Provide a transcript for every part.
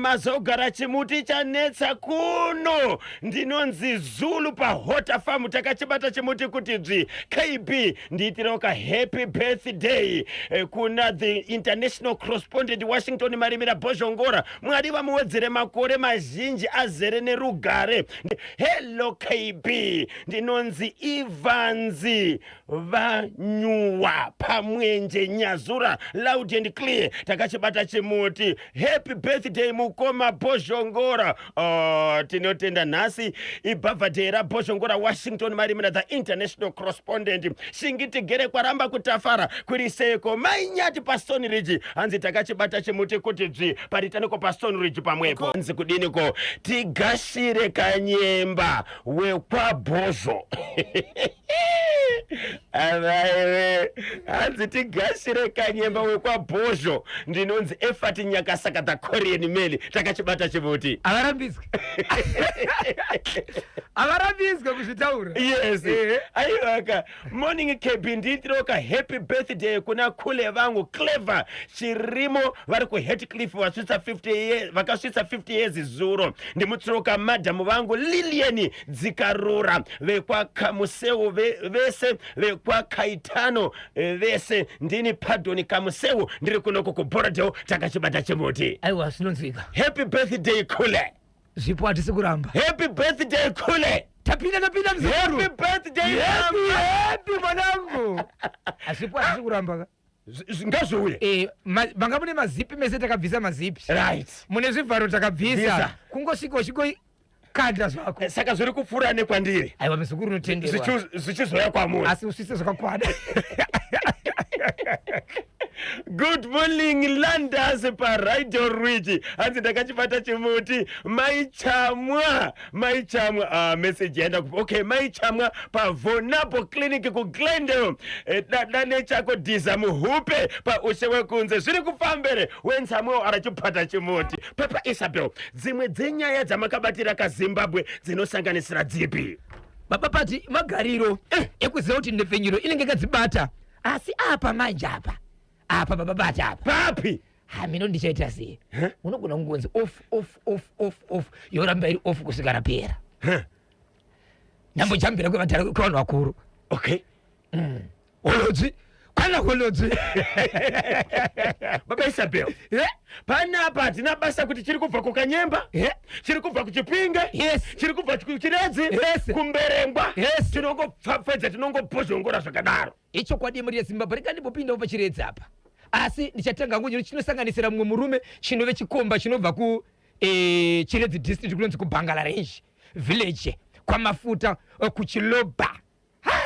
Mazogara chimuti chanetsa kuno. Ndinonzi Zulu paHota Farm, takachibata chimuti kuti dzvi. KB, ndiitirewo ka happy birthday kuna the international correspondent Washington Marimira Bhozhongora. Mwari vamuwedzere makore mazhinji azere nerugare. Hello KB, ndinonzi Evans Vanyuwa pamwenje Nyazura, loud and clear, takachibata chimuti. Happy birthday mukoma Bhozhongora. Oh, tinotenda nhasi ibhavhadhe raBhozhongora Washington Marimira the international correspondent. Shingi tigere kwaramba kutafara kuri seko mainyati paStone Ridge. Hanzi takachibata chimuti kuti dzvi paritaniko paStone Ridge pamwepo. Hanzi kudiniko tigashire kanyemba wekwaBhozho. Avaiwe hanzi tigashire kanyemba wekwaBhozho. Ndinonzi Efati Nyakasaka the Korean man, takachibata chimuti. Havarambidzwe, havarambidzwe kuzvitaura. Yes. Aiwaka, morning KB, ndiitirewo ka happy birthday kuna kule vangu Clever Chirimo vari kuHatcliffe, vasvitsa 50 years, vakasvitsa 50 years zuro. Ndimutsiroka madhamu vangu Lilian Dzikarura vekwaKamuseu vese vekwaKaitano vese. Ndini Pardon Kamuseu, ndiri kunoko kuBorrowdale, takachibata chimuti. Aiwa, zvinonzwika. Happy birthday kule. Zvipo hatisi kuramba. Happy birthday kule. Tapinda, tapinda muzukuru. Happy birthday. Happy mama. Happy mwanangu. Zvipo hatisi kuramba ka. Ngazviuye. Manga mune mazipi mese, takabvisa mazipi. Mune zvivharo, takabvisa. Bvisa. Kungosvika uchingokanda zvako. Saka zviri kupfuura nekwandiri. Aiwa muzukuru, unotenderwa. Zvichizoya kwamuri. Asi usvitse zvakakwana. Good morning Landers paRido Ridge. Hanzi ndakachibata chimuti. Maichamwa, maichamwa. Ah, message yaenda kupi? Okay, maichamwa paVonapo Clinic kuGlendale. Dada nechako dhiza muhupe paushe wekunze zviri kufambere wenzamwewo arachipata chimuti. Papa Isabel, dzimwe dzenyaya dzamakabatira kaZimbabwe dzinosanganisira dzipi? Baba Pati, magariro ekuziva kuti nhepfenyuro inenge yakadzibata, asi apa manje apa baba Pati, apa. Papi? Hamino ndichaita sei? Unogona kungonzi off, off, off, off, off, yoramba iri off kusvika rapera. Ndambojambira kwevanhu vakuru. Holodzi kwana holodzi. Baba Isabel, panapa hatina basa kuti chiri kubva kuKanyemba, chiri kubva kuChipinge, chiri kubva kuChiredzi, kuMberengwa. Tinongopfapfedza, tinongobhozhongora zvakadaro. Ichokwadi muri yeZimbabwe. Rega ndimbopindawo paChiredzi apa, asi ndichatanga hangu nyoro chinosanganisira mumwe murume chinove chikomba chinobva ku Chiredzi district, kunonzi kuBangala Range village, kwaMafuta, kuChiloba. Ha,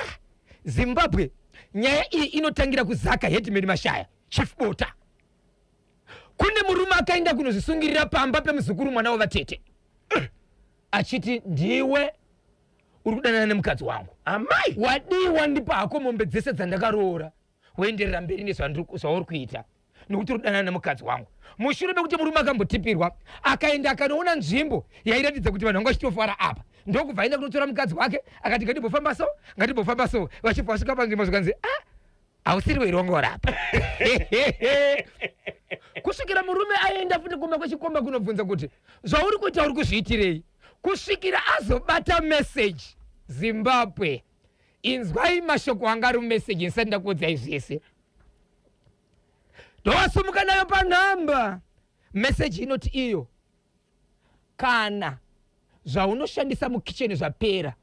Zimbabwe, nyaya iyi inotangira kuZaka, headman Mashaya, Chief Bota. Kune murume akaenda kunozvisungirira pamba pemuzukuru, mwana wavatete, achiti ndiwe uri kudanana nemukadzi wangu. Amai. Wadii wandipa hako mombe dzese dzandakaroora, woenderera mberi nezvauri kuita, nekuti uri kudanana nemukadzi wangu. Mushure mekuti murume akambotipirwa, akaenda akanoona nzvimbo yairatidza kuti vanhu vanga vachitofara apa, ndokubva aenda kunotora mukadzi wake, akati ngatimbofamba so, ngatimbofamba so. Vachibva vasvika panzvimbo, zvikanzi, ah, hausiri werongora apa, kusvikira murume aenda futi kumba kwechikomba kunobvunza kuti zvauri kuita uri kuzviitirei, kusvikira azobata meseji. Zimbabwe, inzwai mashoko anga ari mumeseji ndisati ndakuudzai zvese. Ndowasumuka nayo panhamba. Meseji inoti iyo, kana zvaunoshandisa mukicheni zvapera,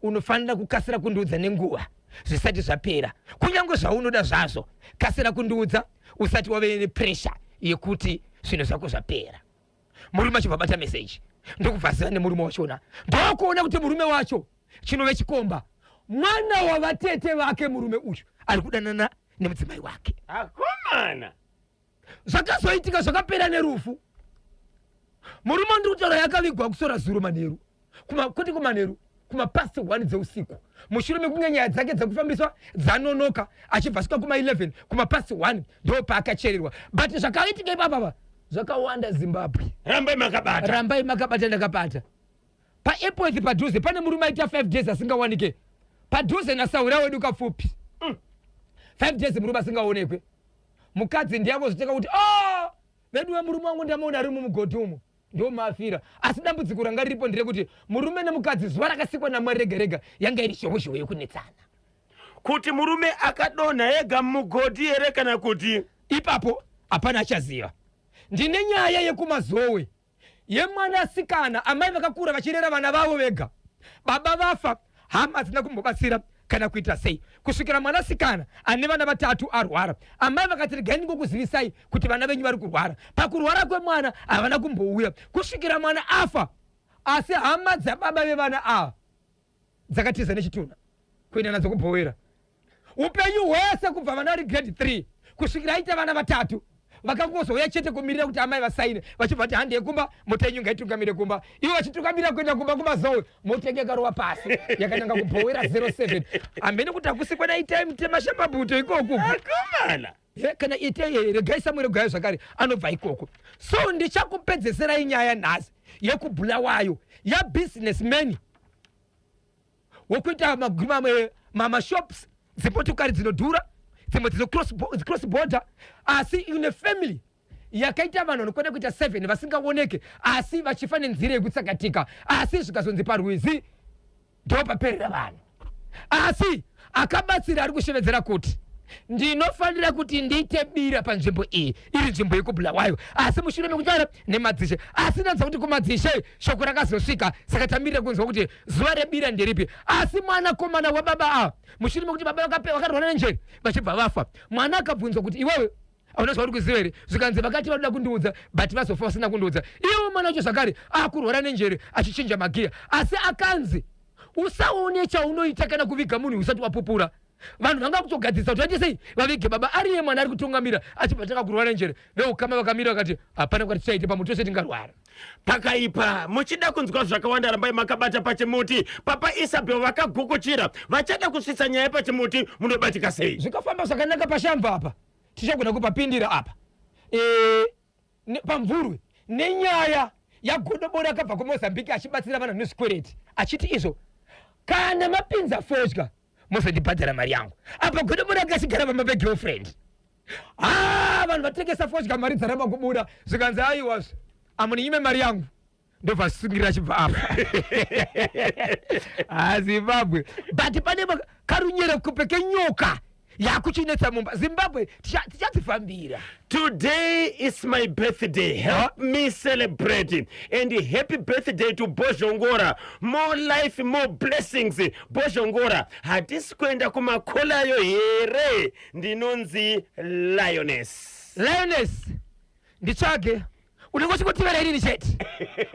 unofanira kukasira kundiudza nenguva zvisati zvapera. Kunyange zvaunoda zvazvo, kasira kundiudza usati wave nepresha yekuti zvinhu zvako zvapera. Murume achibva abata meseji, ndokubva aziva nemurume wachona, ndokuona kuti murume wacho chinove chikomba, mwana wavatete vake. Murume uyu ari kudanana nemudzimai wake. Akomana. Zvakazoitika zvakapera nerufu. Murume ndiri kutaura yakavigwa kusora zuro manheru, kwete kumanheru, kumapast 1 dzeusiku, mushure mekunge nyaya dzake dzekufambiswa dzanonoka, achibva asvika kuma11, kumapast 1 ndo paakachererwa. But zvakaitika ipapapa zvakawanda, Zimbabwe. Rambai makabata. Rambai makabata. Ndakabata paEpworth padhuze. Pane murume aita 5 days asingawanike padhuze nasaura wedu Kapfupi. 5 days murume asingaonekwe. Mukadzi ndiye angozviteka kuti, oh, vedu wemurume wangu ndamuona ari mumugodhi umo. Ndomaafira. Asi dambudziko ranga riripo nderekuti murume nemukadzi zuva rakasikwa naMwari rega rega yanga iri zhowezhowe yekunetsana. Kuti murume akadonha ega mumugodhi here kana kuti? Ipapo hapana achaziva. Ndine nyaya yekuMazowe yemwanasikana, amai vakakura vachirera vana vavo vega, baba vafa, hama hadzina kumbobatsira kana kuita sei kusvikira mwanasikana ane vana vatatu arwara. Amai vakati regai ndingokuzivisai kuti vana venyu vari kurwara. Pakurwara kwemwana havana kumbouya kusvikira mwana afa, asi hama dzababa vevana ava dzakatiza nechitunha kuenda nadzo kubhowera. Upenyu hwese kubva vana vari grade 3 kusvikira aita vana vatatu vakangozouya chete kumirira kuti amai vasaine vachibva vati handei kumba mota yenyu ngaitungamire kumba ivo vachitungamira kuenda kumba kumazowe mota yange yakarova pasi yakananga kubhowera 07 hamene kuti hakusi kwana itai mutema shambabhuto ikoku. Akomana. Ye, kana ite ye, regai Samuel Gayo zvakare anobva ikoko. So ndichakupedzeserai nyaya nhasi yekuBulawayo yabusinessman wokuita mashops dzemotokari dzinodhura dzimwe dzino cross border asi une family yakaita vanhu vanokwana kuita 7 vasingaoneke asi vachifa nenzira yekutsakatika asi zvikazonzi parwizi ndopaperera vanhu asi akabatsira ari kushevedzera kuti ndinofanira kuti ndiite bira panzvimbo iyi iri nzvimbo yekubulawayo asi mushure mekutaura nemadzishe asi ndanzwa kuti kumadzishe shoko rakazosvika saka tamirira kunzwa kuti zuva rebira nderipi asi mwanakomana wababa ava mushure mekuti baba vakarwara nenjere vachibva vafa mwana akabvunzwa kuti iwewe hauna zvauri kuziva here zvikanzi vakati vanoda kundiudza but vazofa vasina kundiudza iyewo mwana wacho zvakare akurwara nenjere achichinja magiya asi akanzi usaone chaunoita kana kuviga munhu usati wapupura vanhu vanga kutogadzirisa kuti vaite sei vavige baba ariye mwana ari kutungamira achibva tanga kurwara njere veukama vakamira vakati hapana kwati tichaite pamwe tose tingarwara. Pakaipa muchida kunzwa zvakawanda rambai makabata pachimuti. Papa Isabel vakagukuchira vachada kusvitsa nyaya pachimuti munobatika sei? Zvikafamba zvakanaka pashamva apa tichagona kupapindira apa e, ne, pamvurwi nenyaya yagodobori akabva kumozambique achibatsira vanhu nezvikwereti achiti izvo kana mapinza fodya mozondibhadhara mari yangu apa godobori anga achigara pamba pegirlfriend ah, vanhu vatengesa fodya mari dzaramba kubuda zvikanzi aiwazve amuninyime mari yangu ndobva asungirira achibva afa ah, zimbabwe but pane karunyerekupe kenyoka yakuchinetsa mumba zimbabwe tichadzifambira Today is my birthday. Help me celebrate. And happy birthday to Bozhongora. More life, more blessings. Bozhongora, hatisi kuenda kumakolayo here? Ndinonzi Lioness. Lioness, nditsvage. Unenge uchingotivera inini chete.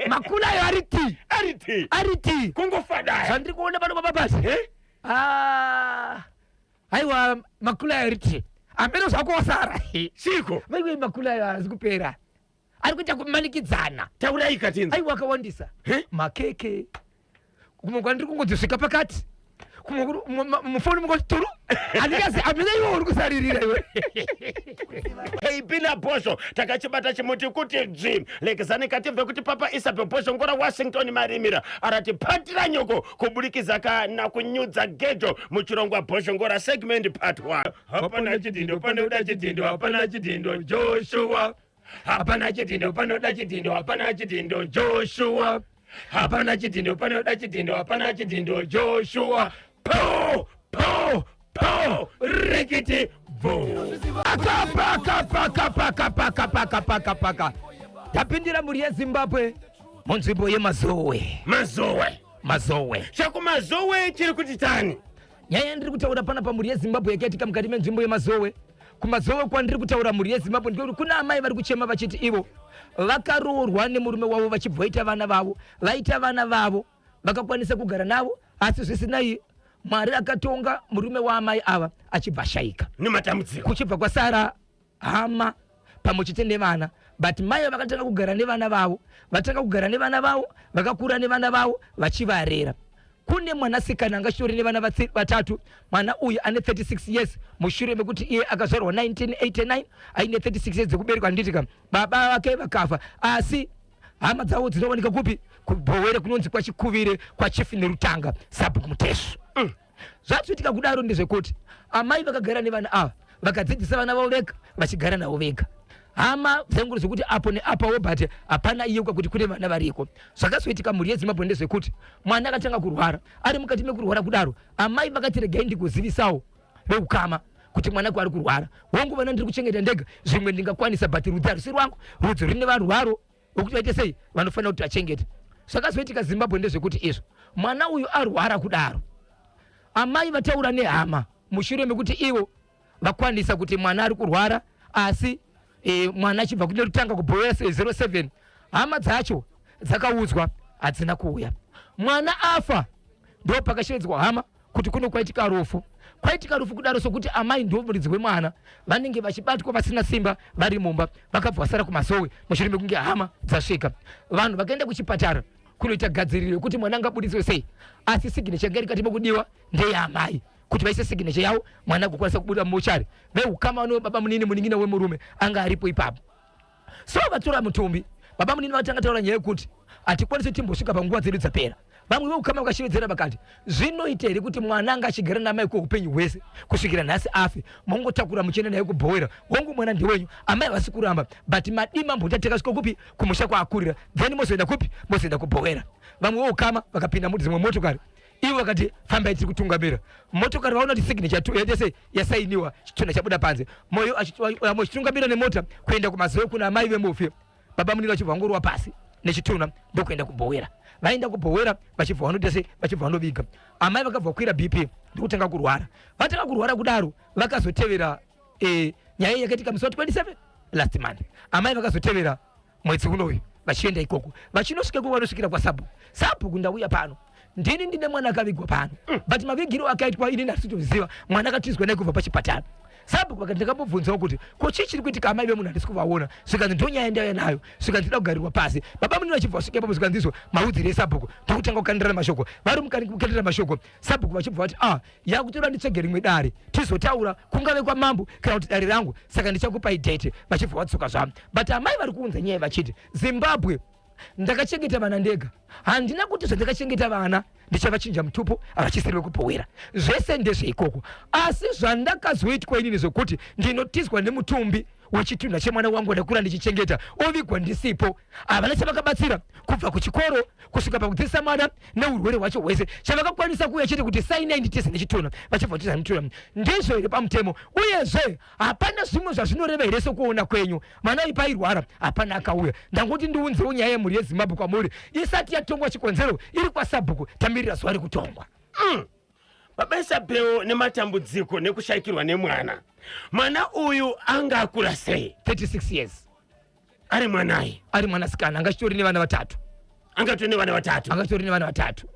Makulayo ari ti. Ari ti. Ari ti. Kungofadaya. Zvandiri kuona pano baba basi. Eh? Ah. Haiwa makulayo ari ti. Hameno zvako wasara. Chiko. Maiwe makulayo haasi kupera. Ari kuita kumanikidzana. Taurai katinzi. Aiwa akawandisa. Eh? Makeke. Kumwe kwandiri kungonzi svika pakati. Kumwe mufoni mungoti turu. Handingazi hameno iwe uri kusaririra iwe. Hey Bila Bhozho takachibata chimuti kuti dzvi lekezani katibve kuti Papa Isabel Bhozho ngora Washington marimira arati patira nyoko kuburikidza kana kunyudza gejo muchirongwa Bhozho ngora segment part 1 hapana chidhindo panoda chidhindo hapana chidhindo Joshua hapana chidhindo panoda chidhindo hapana chidhindo Joshua hapana chidhindo panoda chidhindo hapana chidhindo Joshua po po po rekete bvo paka paka paka paka paka paka paka paka tapindira mhuri yezimbabwe munzvimbo yemazowe mazowe mazowe chakumazowe chiri kuti tani nyaya yandiri kutaura panapa mhuri yezimbabwe yakaitika mukati menzvimbo yemazowe kumazowe kwandiri kutaura mhuri yezimbabwe ndekuti kuna amai vari kuchema vachiti ivo vakaroorwa nemurume wavo vachibva vaita vana vavo vaita vana vavo vakakwanisa kugara navo asi zvisinai mwari akatonga murume waamai ava achibva ashaika nematambudziko kuchibva kwasara hama pamwe chete nevana but mai vakatanga kugara nevana vavo vatanga kugara nevana vavo vakakura nevana vavo vachivarera kune mwanasikana anga achitori nevana vatatu mwana uyu ane 36 years mushure mekuti iye akazvarwa 1989 aine 36 years dzekuberekwa handitika baba vake vakafa asi hama dzavo dzinowanika kupi kubhowere kunonzi kwachikuvire kwachief nerutanga sabhuku mutesvu mm. Zvazoitika kudaro ndezvekuti amai vakagara nevana ava vakadzidzisa vana vavo vega vachigara navo vega. Hama dzangu zvekuti apo neapawo, but hapana iyeuka kuti kune vana variko. Zvakazoitika mhuri yeZimbabwe ndezvekuti mwana akatanga kurwara. Ari mukati mekurwara kudaro, amai vakati regai ndikuzivisawo veukama kuti mwana ari kurwara. Hongu vana ndiri kuchengeta ndega, zvimwe ndingakwanisa, but rudzi harusi rwangu, rudzi rune vanhu rwaro wekuti vaite sei, vanofanira kuti vachengete. Zvakazoitika Zimbabwe ndezvekuti izvo mwana uyu arwara kudaro, amai vataura nehama mushure mekuti ivo vakwanisa kuti mwana ari kurwara, asi mwana achibva kunerutanga kubhoya 07, hama dzacho dzakaudzwa hadzina kuuya. Mwana afa, ndo pakashevedzwa hama kuti kuno kwaitika rufu. Kwaitika rufu kudaro, sokuti amai ndo muridzi wemwana, vanenge vachibatwa vasina simba vari mumba, vakabva vasara kumasowe mushure mekunge hama dzasvika. Vanhu vakaenda kuchipatara kunoita gadziriro yekuti mwana angabudiswe sei, asi signature yanga iri kati mekudiwa ndeyaamai kuti vaise signature yavo mwana agokwanisa kubuda mumochari. Veukama vano baba munini, munin'ina wemurume anga aripo ipapo, so vatora mutumbi. Baba munini vatanga taura nyaya yekuti hatikwanisi timbosvika panguva dzedu dzapera. Vamwe veukama vakashevedzera vakati, zvinoita here kuti mwana anga achigara namai kweupenyu hwese kusvikira nhasi afe, mongotakura muchienda naye kubhowera? Hongu mwana ndewenyu, amai havasi kuramba, but madii mambota takasvika kupi, kumusha kwaakurira, then mozoenda kupi, mozoenda kubhowera. Vamwe veukama vakapinda mudzimwe motokari, ivo vakati fambai, tiri kutungamira motokari. Vaona kuti signature yaita sei, yasainiwa, chitunha chabuda panze. Moyo achitungamira nemota kuenda kumazowe kuna amai vemufi. Baba munini vachibva vangorova pasi nechitunha ndokuenda kubhowera. Vaenda kubhowera, vachibva vanoita sei, vachibva vanoviga. Amai vakabva kukwira BP ndokutanga kurwara. Vatanga kurwara kudaro, vakazotevera nyaya yakaitika musi wa 27 last month. Amai vakazotevera mwedzi unoyu vachienda ikoko. Vachinosvika ikoko, vanosvikira kwasabhuku. Sabhuku, ndauya pano, ndini ndine mwana akavigwa pano, but mavigiro akaitwa ini ndasitoziva. Mwana akatizwa naye kubva pachipatara. Sabhuku vakati, ndakambobvunzawo kuti ko chii chiri kuitika, amai vemunhu handisi kuvaona. Zvikanzi ndonyaya ndauya nayo, zvikanzi ndida kugarirwa pasi. Baba munini vachibva vasvika ipapo, zvikanzi izvo maudzire esabhuku, ndokutanga kukandirana mashoko. Vari mukandirana mashoko, sabhuku vachibva vati, ah, yakutora nditsvege rimwe dare tizotaura, kungave kwamambo kana kuti dare rangu, saka ndichakupai date. Vachibva vadzoka zvavo, but amai vari kuunza nyaya vachiti, Zimbabwe, ndakachengeta vana ndega, handina kuti zvandakachengeta vana ndichavachinja mutupo, havachisiri vekupowera, zvese ndezveikoko. Asi zvandakazoitwa inini zvekuti ndinotizwa nemutumbi wechitunha chemwana wangu ndakura ndichichengeta, ovigwa ndisipo. Havana chavakabatsira kubva kuchikoro kusvika pakudzidzisa mwana neurwere hwacho hwese. Chavakakwanisa kuuya chete kuti sainai nditize nechitunha, vachibva vatiza nechitunha. Ndizvo here pamutemo? Uyezve hapana zvimwe zvazvinoreva here sekuona kwenyu? Mwana uyu pairwara hapana akauya. Ndangoti ndiunzewo nyaya yemhuri yeZimbabwe kwamuri isati yatongwa. Chikonzero iri kwasabhuku, tamirira zuva rekutongwa. Baba Isabel nematambudziko nekushayikirwa nemwana. Mwana uyu anga akura sei? 36 years. Ari mwanai? Ari mwanasikana, anga achitori nevana vatatu. Angatori nevana vatatu? Anga achitori nevana vatatu.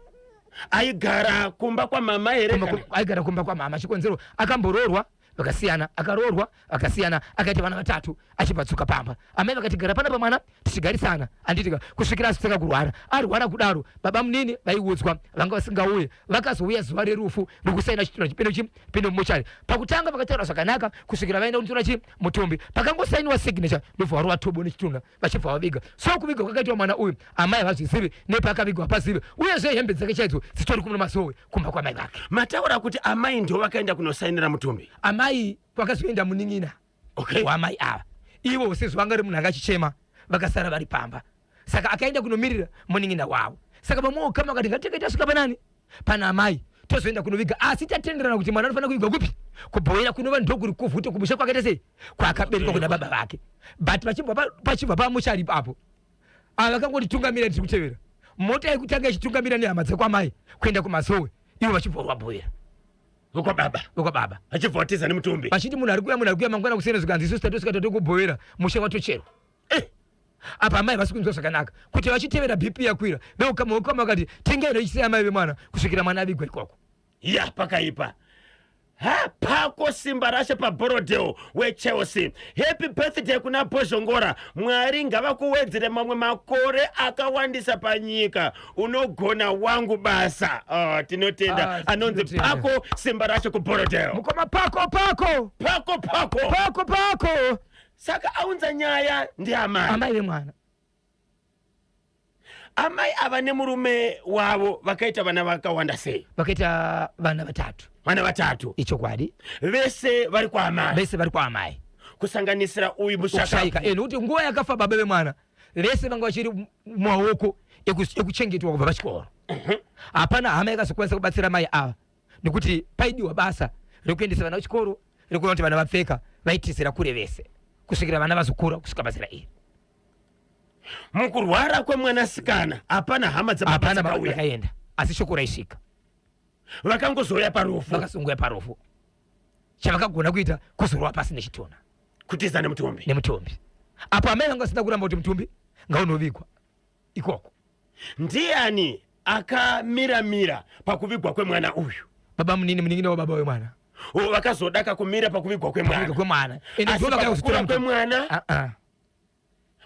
Aigara kumba kwamama here? Aigara kumba kwamama. Chikonzero akamboroorwa, vakasiyana, akaroorwa, vakasiyana, akaita vana vatatu, achibva tsuka pamba. Amai vakati gara pana pamwana tichigarisana, anditika, kusvikira azotanga kurwara. Arwara kudaro, baba munini vaiudzwa, vanga vasingauye. Vakazouya zuva rerufu rekusaina chitunha chipinde chipinde mumochari. Pakutanga vakataura zvakanaka kusvikira vaenda kunotora chi mutumbi. Pakangosainiwa signature, ndobva varova tobo nechitunha, vachibva vaviga. So kuvigwa kwakaitwa mwana uyu, amai havazvizivi, nepaakavigwa hapazivi. Uyezve hembe dzake chaidzo dzitori kumuna Mazowe kumba kwamai vake. Mataura kuti amai ndo vakaenda kunosainira mutumbi? Amai kwakazoenda munin'ina wamai ava. Ivo sezvo vanga ri munhu anga achichema, vakasara vari pamba, saka akaenda kunomirira munin'ina wavo. Saka vamwe ukama vakati ngatitenge tasvika panani pana amai, tozoenda kunoviga, asi tatenderana kuti mwana anofanira kuvigwa kupi? Kubhoera, kunova ndokuri kuvhuto kumusha kwakaita sei, kwaakaberekwa kuna baba vake. But pachibva pamuchari ipapo, ava vakangotitungamira, tiri kutevera mota yekutanga ichitungamira nehama dzekwamai kuenda kuMazowe, ivo vachibva rwabhoera. Vokwababa. Vokwababa. Vachibva vatiza nemutumbi. Vachiti munhu ari kuuya, munhu ari kuuya mangwana kuseni. Zvikanzi isusu tatosvika tatokubhoera, musha watocherwa. Apa amai vasi kunzwa zvakanaka kuti vachitevera BP yakwira. Veukama vekama vakati tengai nochisiya amai vemwana kusvikira mwana avigwa ikoko. Ya, pakaipa. Ha, pako simba rashe paBorodale weChelsea. Happy birthday kuna Bhozhongora. Mwari ngavakuwedzere mamwe makore akawandisa panyika. Unogona wangu basa. Oh, tinotenda. Ah, anonzi tinotenda. Pako simba rashe kuBorodale. Mukoma Pako, Pako. Pako, Pako. Pako, Pako. Saka aunza nyaya ndiamai. Amai vemwana. Amai ava nemurume wavo vakaita vana vakawanda sei? Vakaita vana vatatu. Vana vatatu. Ichokwadi. Vese vari kwaamai? Vese vari kwaamai. Kusanganisira uyu kushaika mushaka. Nokuti nguva yakafa baba vemwana, vese vanga vachiri mumaoko ekuchengetwa kubva pachikoro. Hapana hama yakazokwanisa kubatsira mai ava, nekuti paidiwa basa rekuendesa vana kuchikoro, rekuona kuti vana vapfeka. Vaitizira kure vese kusvikira vana vazokura kusvika pazera iri. Mukurwara kwemwanasikana hapana hama dzababa Hapana baba dzakauya. Vakaenda, asi shoko raisvika. Vakangozouya parufu. Vakazongouya parufu. Chavakagona kuita kuzorova pasi nechitona. Kutiza nemutumbi. Nemutumbi. Apo amai vanga vasina kuramba kuti mutumbi ngaunovigwa ikoko. Ndiani akamira-mira pakuvigwa kwemwana uyu? Baba munini, munin'ina wababa wemwana. O, vakazodaka kumira pakuvigwa kwemwana. Pakuvigwa kwemwana. Ende Asi ndivo vakauya pakukura kuzotora mutumbi. kwemwana, Ah, ah.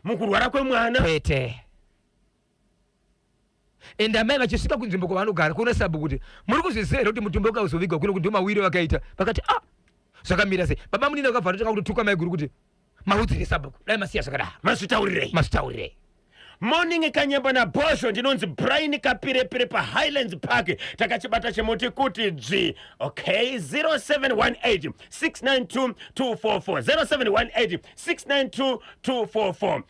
mukurwara kwemwana? Kwete. Ende amai vachisvika kunzvimbo kwavanogara kuona sabhuku kuti muri kuzviziva here kuti mutumbi ukazovigwa kuno kuti mawiro vakaita, vakati, "Ah, zvakamira sei?" Baba munini vakabva vatotanga kutotuka maiguru kuti maudzire sabhuku, dai masiya zvakadaro. Mazvitaurirei? Mazvitaurirei? Morning, Kanyemba naBhozho. Ndinonzi Brian Kapirepire paHighlands Park. Takachibata chimuti kuti dzvi. Okay, 0718 692 244, 0718 692 244.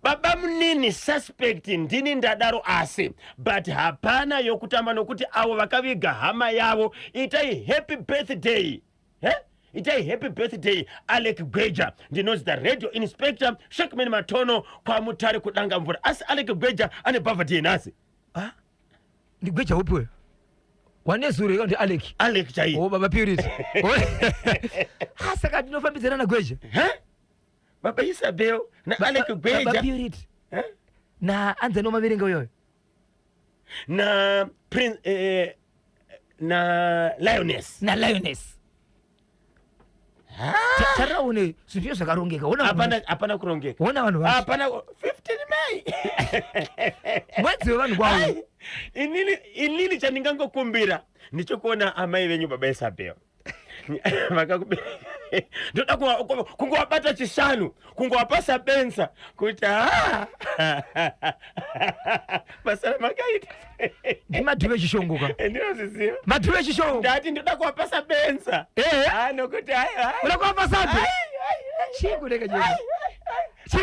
Baba munini suspect, ndini ndadaro, asi but hapana yokutamba nokuti avo vakaviga hama yavo. Itai happy birthday, he itai happy birthday, Alec Gweja. Ndinonzi the radio inspector Shakman Matono kwaMutare kudanga mvura. Asi Alec Gweja ane birthday nhasi? Ah, ndigweja upi uyo wanezuro ika? Ndi Alec. Alec chaiye. O, baba Purity. Ah, saka tinofambidzana nagweja. He? Baba Isabel naAlec Baba Gweja. Purity. Eh? Na anzani wamaverenga uyoyo? Na prince, na Lioness. Na Lioness. Tarira une zvinhu zvakarongeka. Ona vanhu. Hapana, hapana kurongeka. Ona vanhu vacho. Hapana. 15 May. Mwedzi wevanhu kwawo. Ai, inini chandingangokumbira ndichokuona amai venyu, baba Isabel, vakakubereka. Ndoda kungovabata chishanu, kungovapasa bensa kuti ha, basa ramakaita. Ndimadhuve chishongoka. Ndinozviziva. Madhuve chishongo. Ndati ndoda kuvapasa bensa. Ah, nokuti ai, ai. Uda kuvapasa? Ai, ai, ai. Chii kuneka chii?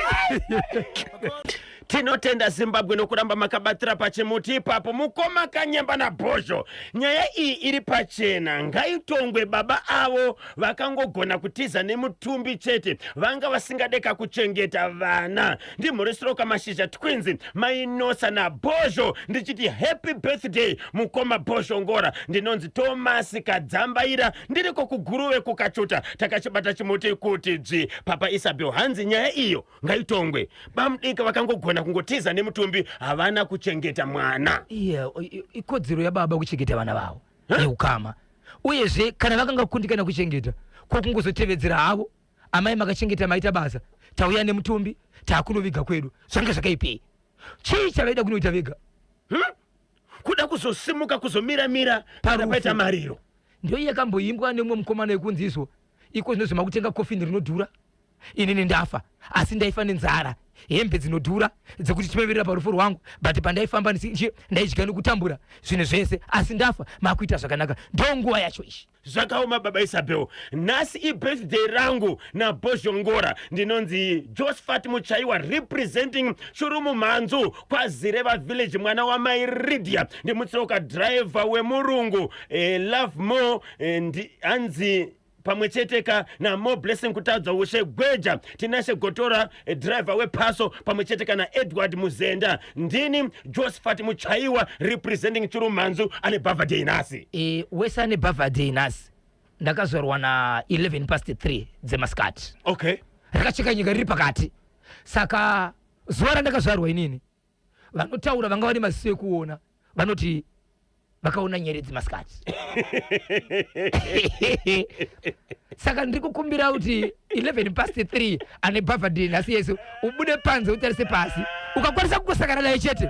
Tinotenda Zimbabwe nokuramba makabatira pachimuti ipapo. Mukoma Kanyemba naBhozho, nyaya iyi iri pachena, ngaitongwe. Baba avo vakangogona kutiza nemutumbi chete, vanga vasingadeka kuchengeta vana. Ndimhoresiroka Mashizha Twins, Mainosa naBhozho, ndichiti happy birthday, mukoma Bhozho Ngora. Ndinonzi Thomas Kadzambaira, ndiriko kuGuruve kuKachuta. Takachibata chimuti kuti dzvi. Papa Isabel, hanzi nyaya iyo ngaitongwe. Bamudika vakangogona kungotiza nemutumbi, havana kuchengeta mwana. Iya, ikodzero yababa kuchengeta vana vavo neukama. Uyezve kana vakanga kukundikana kuchengeta, ko kungozotevedzera havo, "Amai makachengeta, maita basa, tauya nemutumbi, taakunoviga kwedu," zvanga zvakaipei? Chii chavaida kunoita vega? Kuda kuzosimuka kuzomiramira kana Parufu. paita mariro. Ndiyo yakamboimbwa nemumwe mukomana yekunzi izvo iko zvinozvi makutenga kofini rinodhura, inini ndafa asi ndaifa nenzara, hembe dzinodhura dzekuti timavirira parufu rwangu, but pandaifamba ndaidya nekutambura zvinhu zvese, asi ndafa makuita zvakanaka. Ndo nguva yacho ichi. Zvakaoma. Baba Isabel, nhasi ibirthday rangu naBhozhongora. Ndinonzi Josephat Muchaiwa, representing Churumu Mhanzu kwaZireva village, mwana wamai Ridia. Ndimutsoka driver wemurungu, Love More, hanzi pamwe chete ka naMore Blessing Kutadza Ushe Gweja, Tinashe Gotora, driver wepaso, pamwe chete kana Edward Muzenda. Ndini Josephat Muchaiwa, representing Churumhanzu, ane birthday nhasi. Wese ane birthday nhasi, ndakazvarwa na 11 past 3 dzemasikati. Rakacheka nyika riri pakati. Saka zuva randakazvarwa inini, vanotaura vanga vane maziso ekuona vanoti vakaona nyeredzi masikati. Saka ndiri kukumbira kuti 11 past 3 ane birthday nhasi yesu, ubude panze utarise pasi. Ukakwanisa kungosangana naye chete,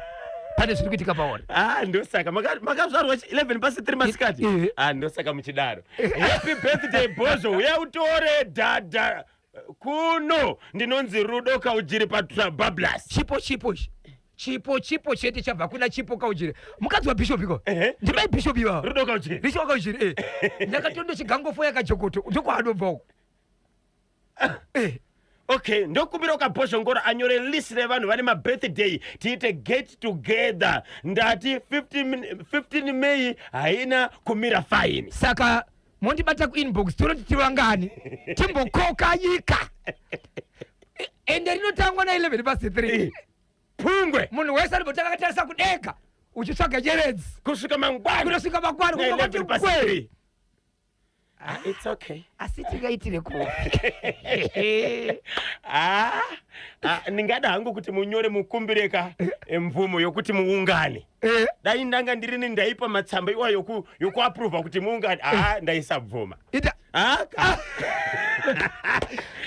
pane zviri kuitika pauri. Ah, ndosaka makazvarwa 11 past 3 masikati. Ah, ndosaka muchidaro. Happy birthday, Bhozho, uya utore dhadha kuno. Ndinonzi Rudo Kaujiri paBablas. Chipo, chipo ichi, chipo, chipo chete chabva kuna Chipo Kaujiri, mukadzi wabishop iko. Ndimai bishop ivava. Rudo Kaujiri. Richo Kaujiri, eh. Ndakatondo chigangofo yakajokoto, ndokwaanobva uko. Eh. Okay, ndokumbira ukabhozhongora anyore list revanhu vane mabirthday tiite get together. Ndati 15, 15 May haina kumira fine. Saka mondibata kuinbox tonoti tivangani timbokoka nyika ende rinotangwa na 11 past 3. Pungwe. Munhu wese anobotanga akatarisa kudenga uchitsvaga nyeredzi kusvika mangwana. Kunosvika mangwana. Na kunokuti 11 past kwe. 3. Ah, it's okay. Asi tingaitire kupi? Ah, ah, ndingada hangu kuti munyore mukumbireka mvumo yokuti muungane. Dai ndanga ndirini ndaipa matsamba iwayo yokuapprova kuti muungane. Ah, ndaisabvuma. Ita Ah,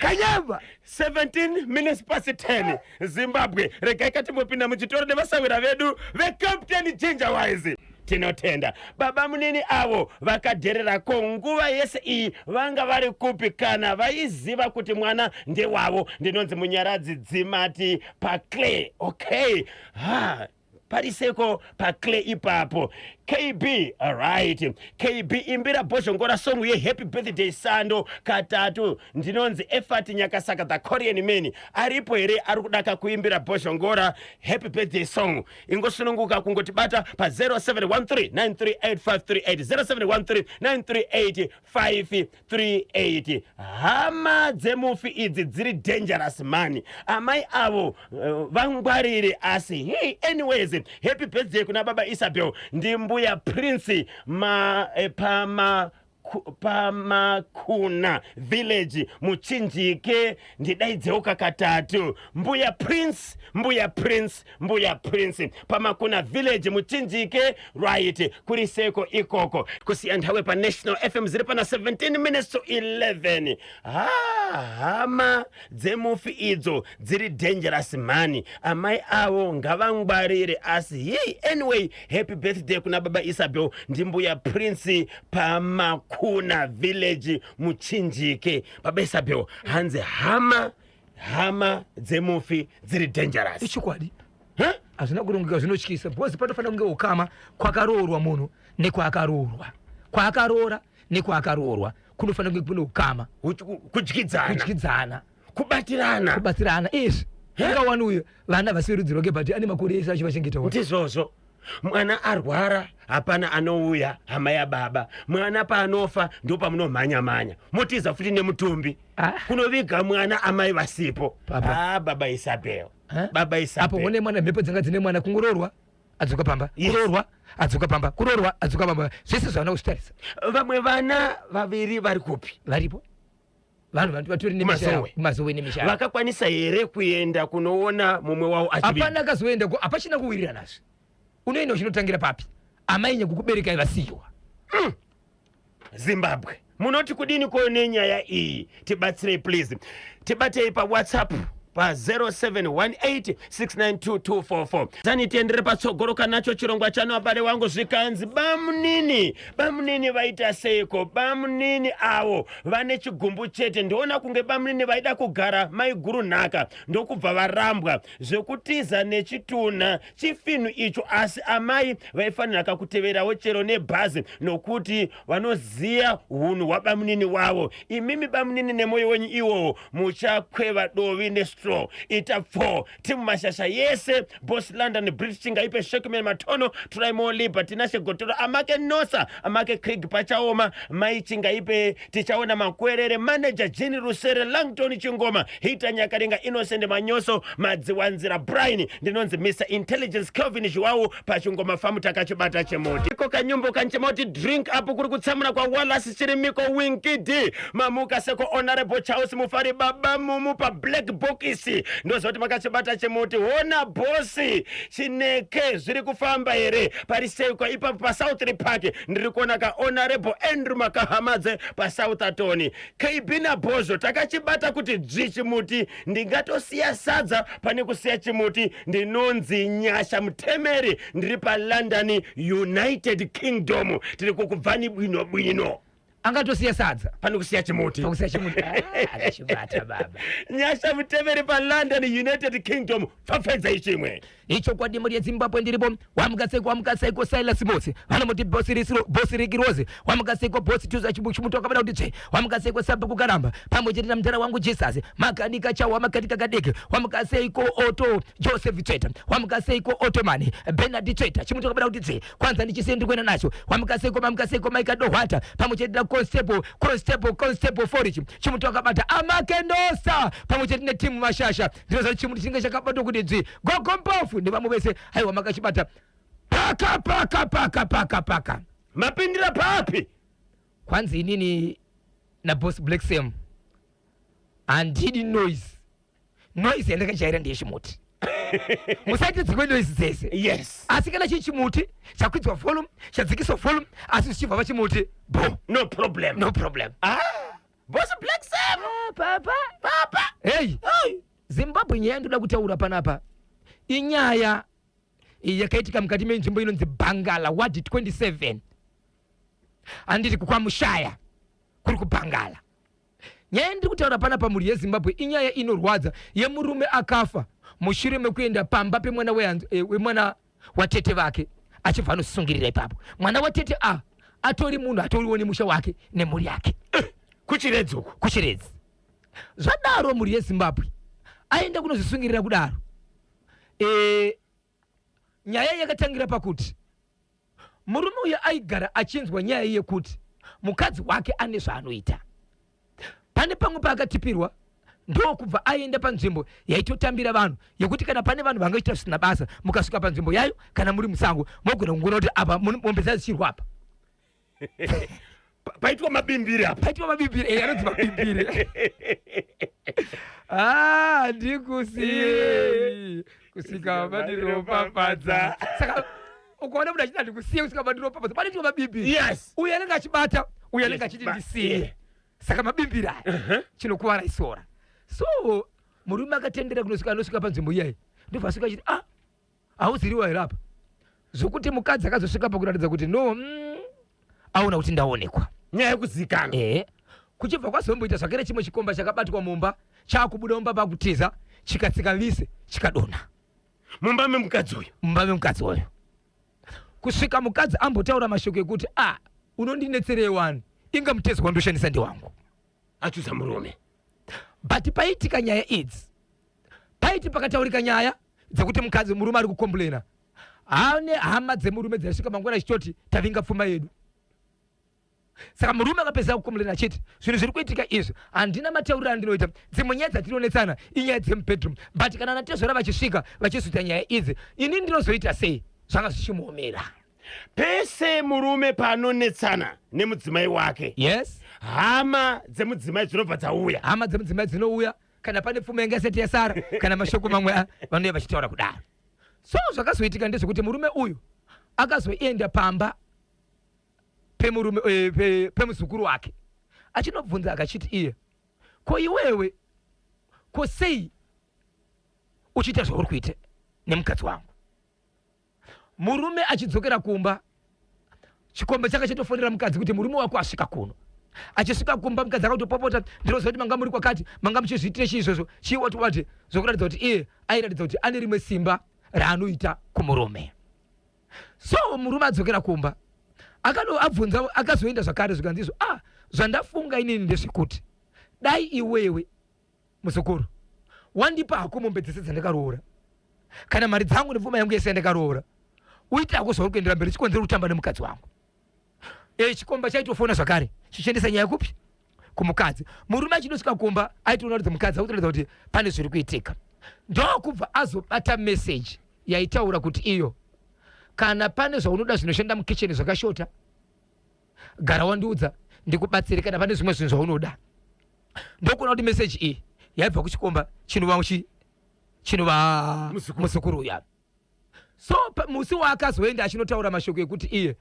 kanyamba. 17 minutes past 10, Zimbabwe. Regai katimbopinda muchitoro nevasawira vedu veCaptain Ginger Wise. Tinotenda baba munini avo vakadherera. Ko nguva yese iyi vanga vari kupi kana vaiziva kuti mwana ndewavo? Ndinonzi Munyaradzi Dzimati paClay. Okay, ha, pariseko paClay ipapo. KB, alright. KB, imbira Bhozhongora song yehappy birthday sando katatu. Ndinonzi Efati Nyakasaka, the Korean man. Aripo here ari kudaka kuimbira Bhozhongora happy birthday song? Ingosununguka kungotibata pa 0713 938538, 0713 938538. Hama dzemufi idzi dziri dangerous mani. Amai avo vangwarire. Asi hey, anyways, happy birthday kuna baba Isabel. Ndimbuya Prince ma, pama pamakuna village muchinjike. Ndidaidzewo katatu. Mbuya Prince, Mbuya Prince, Mbuya Prince pamakuna village muchinjike. Right, kuri seko ikoko kusiya nthawe paNational FM ziri pana 17 minutes to 11. Ha, hama dzemufi idzo dziri dangerous mani. Amai avo ngavangwarire. Asi hei, anyway, happy birthday kuna baba Isabel. Ndimbuya Prince pamakuna village muchinjike. Baba Isabel, hanzi hama dzemufi dziri dangerous. Ichokwadi. Huh? Hazvina kurongeka, zvinotyisa, because panofanira kunge ukama kwakaroorwa munhu nekwaakaroorwa, kwaakaroora nekwaakaroorwa kunofanira kunge kune ukama. Kudyidzana. Kudyidzana. Kubatirana. Kubatsirana izvi. Ungawani uyu vana vasiri rudzi rwake, but ane makore ese achivachengeta. Ndizvozvo. Mwana arwara, hapana anouya, hama yababa. Mwana paanofa, ndo pamunomhanya-mhanya, motiza futi nemutumbi. Ah. Kunoviga mwana amai vasipo. Baba. Ah, baba Isabel. Eh? Baba Apo Isabel. une mwana, mhepo dzanga dzine mwana, kungoroorwa adzoka pamba, kuroorwa adzoka pamba, kuroorwa adzoka pamba, zvese zvaana kuzvitarisa. Vamwe vana vaviri vari kupi? Varipo vanhu vantu vatori nemisha Kumazowe. yavo, kumazowe nemisha yavo. Vakakwanisa here kuenda kunoona mumwe wavo achiviga? Hapana akazoenda hapachina kuwiriranazve. Unoenda uchinotangira papi, amai nyakukuberekai vasiyiwa? Zimbabwe, munoti kudini ko nenyaya iyi? Tibatsirei please. Tibatei paWhatsApp pa0718692244. Tani tiendere patsogoro kanacho chirongwa chano. Abale wangu, zvikanzi bamunini, bamunini vaita seiko? Bamunini avo vane chigumbu chete. Ndoona kunge bamunini vaida kugara maiguru nhaka, ndokubva varambwa. Zvekutiza nechitunha chifinhu icho, asi amai vaifanira kakuteverawo chero nebhazi, nokuti vanoziya unhu hwabamunini wavo. Imimi bamunini, nemwoyo wenyu iwowo muchakweva dovi nestraw. Ita 4 timu mashasha yese, Boss London, British Chingaipe, Shekman Matono, Trimo Liba, Tinashe Gotoro, Amake Nosa, Amake Craig Pachaoma, Mai Chingaipe, Tichaona Makwerere, Manager Jeni Rusere, Langton Chingoma, Hita Nyakarenga, Innocent Manyoso, Madziwanzira Brian. Ndinonzi Mr Intelligence Kelvin Zhuwau pachingoma famu. Takachibata chemuti iko kanyumbo kanchemoti drink apo kuri kutsamura kwaWallace Chirimiko. Winkid mamuka seko. Honorable Charles Mufari, baba mumu pablack box, ndoziva kuti makachibata chemuti. Hona bosi Chineke, zviri kufamba here pariseikwa ipapo paSouth Park? Ndiri kuona kaHonorable Andrew Makahamadze paSouth Atoni. KB naBhozo, takachibata kuti dzvi chimuti. Ndingatosiya sadza pane kusiya chimuti. Ndinonzi Nyasha Mutemeri, ndiri paLondon, United Kingdom. Tiri kukubvani bwino bwino. Angatosiya sadza pane kusiya chimuti. Pakusiya chimuti. Ah, akachibata baba. Nyasha Mutemeri paLondon, United Kingdom. Pfapfedzai chimwe. Ichokwadi mhuri yeZimbabwe ndiripo. Wamukaseiko wamukaseiko Silas Motsi. Vanomuti bosi risiro bosi Ricky Rose. Wamukaseiko bosi Tuza Chimuto akabada kuti tsve. Wamukaseiko Sabhuku Karamba. Pamwe chete namudhara wangu Jesus. Makanika Chawa makanika Kadeke. Wamukaseiko Otto Joseph Tsveta. Wamukaseiko Ottoman Bernard Tsveta. Chimuto akabada kuti tsve. Kwanza ndichisiye ndiri kuenda nacho. Wamukaseiko mamukaseiko Mike Dohwata. Pamwe chete na Constable Constable Constable Forich. Chimuto akabata Amakendosa. Pamwe chete netimu Mashasha. Ndinoziva kuti chimuti chinenge chakabatwa kuti dzvi. Gogo Mpofu nevamwe vese haiwa makachibata paka paka paka paka paka. Mapindira papi? Kwanzi inini naboss Black Sam handidi noise. Noise yandakajaira ndeyechimuti. Musaite dzimwe noise dzese. Yes. Asi kana chiri chimuti chakwidzwa volume chadzikiswa volume asi zvichibva pachimuti bo. No problem. No problem. Ah. Boss Black Sam. Ah, papa. Papa. Hey. Hey. Zimbabwe nyaya yandoda kutaura panapa inyaya yakaitika mukati menzvimbo inonzi Bangala ward 27 handiti kukwamushaya kuri kuBangala. Nyaya yandiri kutaura panapa mhuri yeZimbabwe inyaya inorwadza yemurume akafa mushure mekuenda pamba pemwana wemwana watete vake achibva anosungirira ipapo. Mwana watete a atori munhu atoriwo nemusha wake nemhuri yake kuchiredzi uko kuchiredzi. Zvadaro mhuri yeZimbabwe aenda kunozvisungirira kudaro. Nyaya yakatangira pakuti murume uyu aigara achinzwa nyaya yekuti mukadzi wake ane zvaanoita. Pane pamwe paakatipirwa ndokubva aenda panzvimbo yaitotambira vanhu yekuti kana pane vanhu vangaita zvisina basa mukasvika panzvimbo yayo kana muri musango mogona kungoona kuti apa mombe dzadzichirwa apa paitwa mabimbiri apa paitwa mabimbiri eh, anonzi mabimbiri ah ndikusiyei kusvika mandiropafadza saka ukaona munhu achiti handikusiye kusvika mandiropafadza panoitwa mabimbiri yes uyu anenge achibata uyu anenge achiti ndisiye saka mabimbiri aya chinokuvara isora so murume akatendera kunosvika anosvika panzvimbo iyayi ndobva asvika achiti ah hauziriwa here apa zvokuti mukadzi akazosvika pakuratidza kuti no aona kuti ndaonekwa nyaya yekuzikanwa ehe kuchibva kwazomboita zvakare chimwe chikomba chakabatwa mumba chaakubuda mumba pakutiza chikatsika vise chikadonha mumba memukadzi uyu mumba memukadzi uyu kusvika mukadzi ambotaura mashoko ekuti a ah, unondinetserei wani inga mutezo wandoshandisa ndewangu achuza murume but paitika nyaya idzi paiti pakataurika nyaya dzekuti mukadzi murume ari kukomplaina ane hama dzemurume dzaisvika mangwana achitoti tavinga pfuma yedu saka murume akapedzisa kukomplaina achiti zvinhu zviri kuitika izvi handina matauriro andinoita dzimwe nyaya dzatinonetsana inyaya dzemubedroom but kana natezvara vachisvika vachizoita nyaya idzi ini ndinozoita sei zvanga zvichimuomera pese murume paanonetsana nemudzimai wake yes hama dzemudzimai dzinobva dzauya hama dzemudzimai dzinouya kana pane pfuma yanga isati yasara kana mashoko mamwe vanouya vachitaura kudaro so zvakazoitika ndezvekuti murume uyu akazoenda pamba pemurume eh, pemuzukuru wake achinobvunza akachiti iye ko iwewe ko sei uchiita zvauri kuita nemukadzi wangu Murume achidzokera kumba, chikomba changa chatofonera mukadzi kuti murume wako asvika kuno. Achisvika kumba mukadzi akatopopota, ndinoziva kuti manga muri kwakati, manga muchizviitire chii izvozvo, chii wati wati, zvokuratidza kuti iye airatidza kuti ane rimwe simba raanoita kumurume. So murume adzokera kumba akano abvunza akazoenda zvakare zvikanzi izvo ah zvandafunga inini ndezvekuti dai iwewe Muzukuru, wandipa hako mombe dzese dzandakaroora kana mari dzangu nepfuma yangu yese yandakaroora uite hako zvauri kuendera mberi chikonzero kutamba nemukadzi wangu. E, chikomba chaitofona zvakare chichiendesa nyaya kupi kumukadzi. Murume achinosvika kumba aitoona kuti mukadzi akutoratidza kuti pane zviri kuitika, ndokubva azobata meseji yaitaura kuti iyo kana pane zvaunoda zvinoshanda mukicheni zvakashota gara wandiudza ndikubatsire kana pane zvimwe zvinhu zvaunoda ndokuona kuti meseji iyi yaibva kuchikomba chinova chi chinova muzukuru uya so musi waakazoenda achinotaura mashoko ekuti iye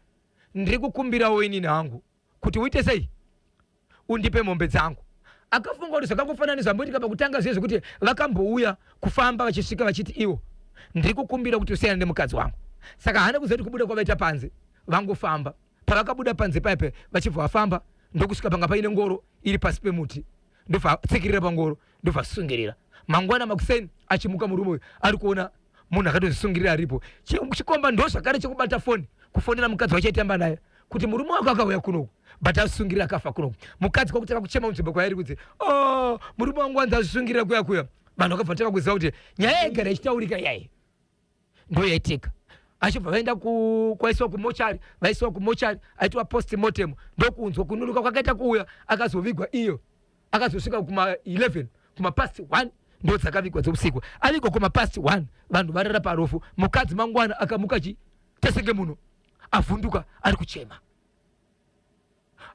ndiri kukumbirawo inini hangu kuti uite sei undipe mombe dzangu akafunga kuti zvakangofanana nezvamboitika pakutanga zviye zvekuti vakambouya kufamba vachisvika vachiti iwo ndiri kukumbira kuti usiyane nemukadzi wangu saka haana kuziva kuti kubuda kwavaita panze vangofamba pavakabuda panze paipe vachibva vafamba ndokusvika panga paine ngoro iri pasi pemuti ndobva atsikirira pangoro ndobva asungirira mangwana makuseni achimuka murume uyu ari kuona Munhu akatozvisungirira aripo. Chikomba ndo zvakare chekubata foni kufonera mukadzi wacho aitamba naye kuti murume wako akauya kunoku but azvisungirira akafa kunoku. Mukadzi kwakutanga kuchema munzvimbo kwairi kuti oh, murume wangu wanzi azvisungirira kuya kuya. Vanhu vakabva vatanga kuziva kuti nyaya yaigara ichitaurika yayi ndoyaitika. Achibva vaenda kwaisiwa kumochari, vaisiwa kumochari, aitwa post mortem, ndokunzwa kununuka kwakaita kuuya, akazovigwa iyo akazosvika kuma 11 kuma past 1 ndo dzakavigwa dzeusiku avigwa kuma past 1 vanhu varara parufu mukadzi mangwana akamuka chi tesenge munhu avhunduka ari kuchema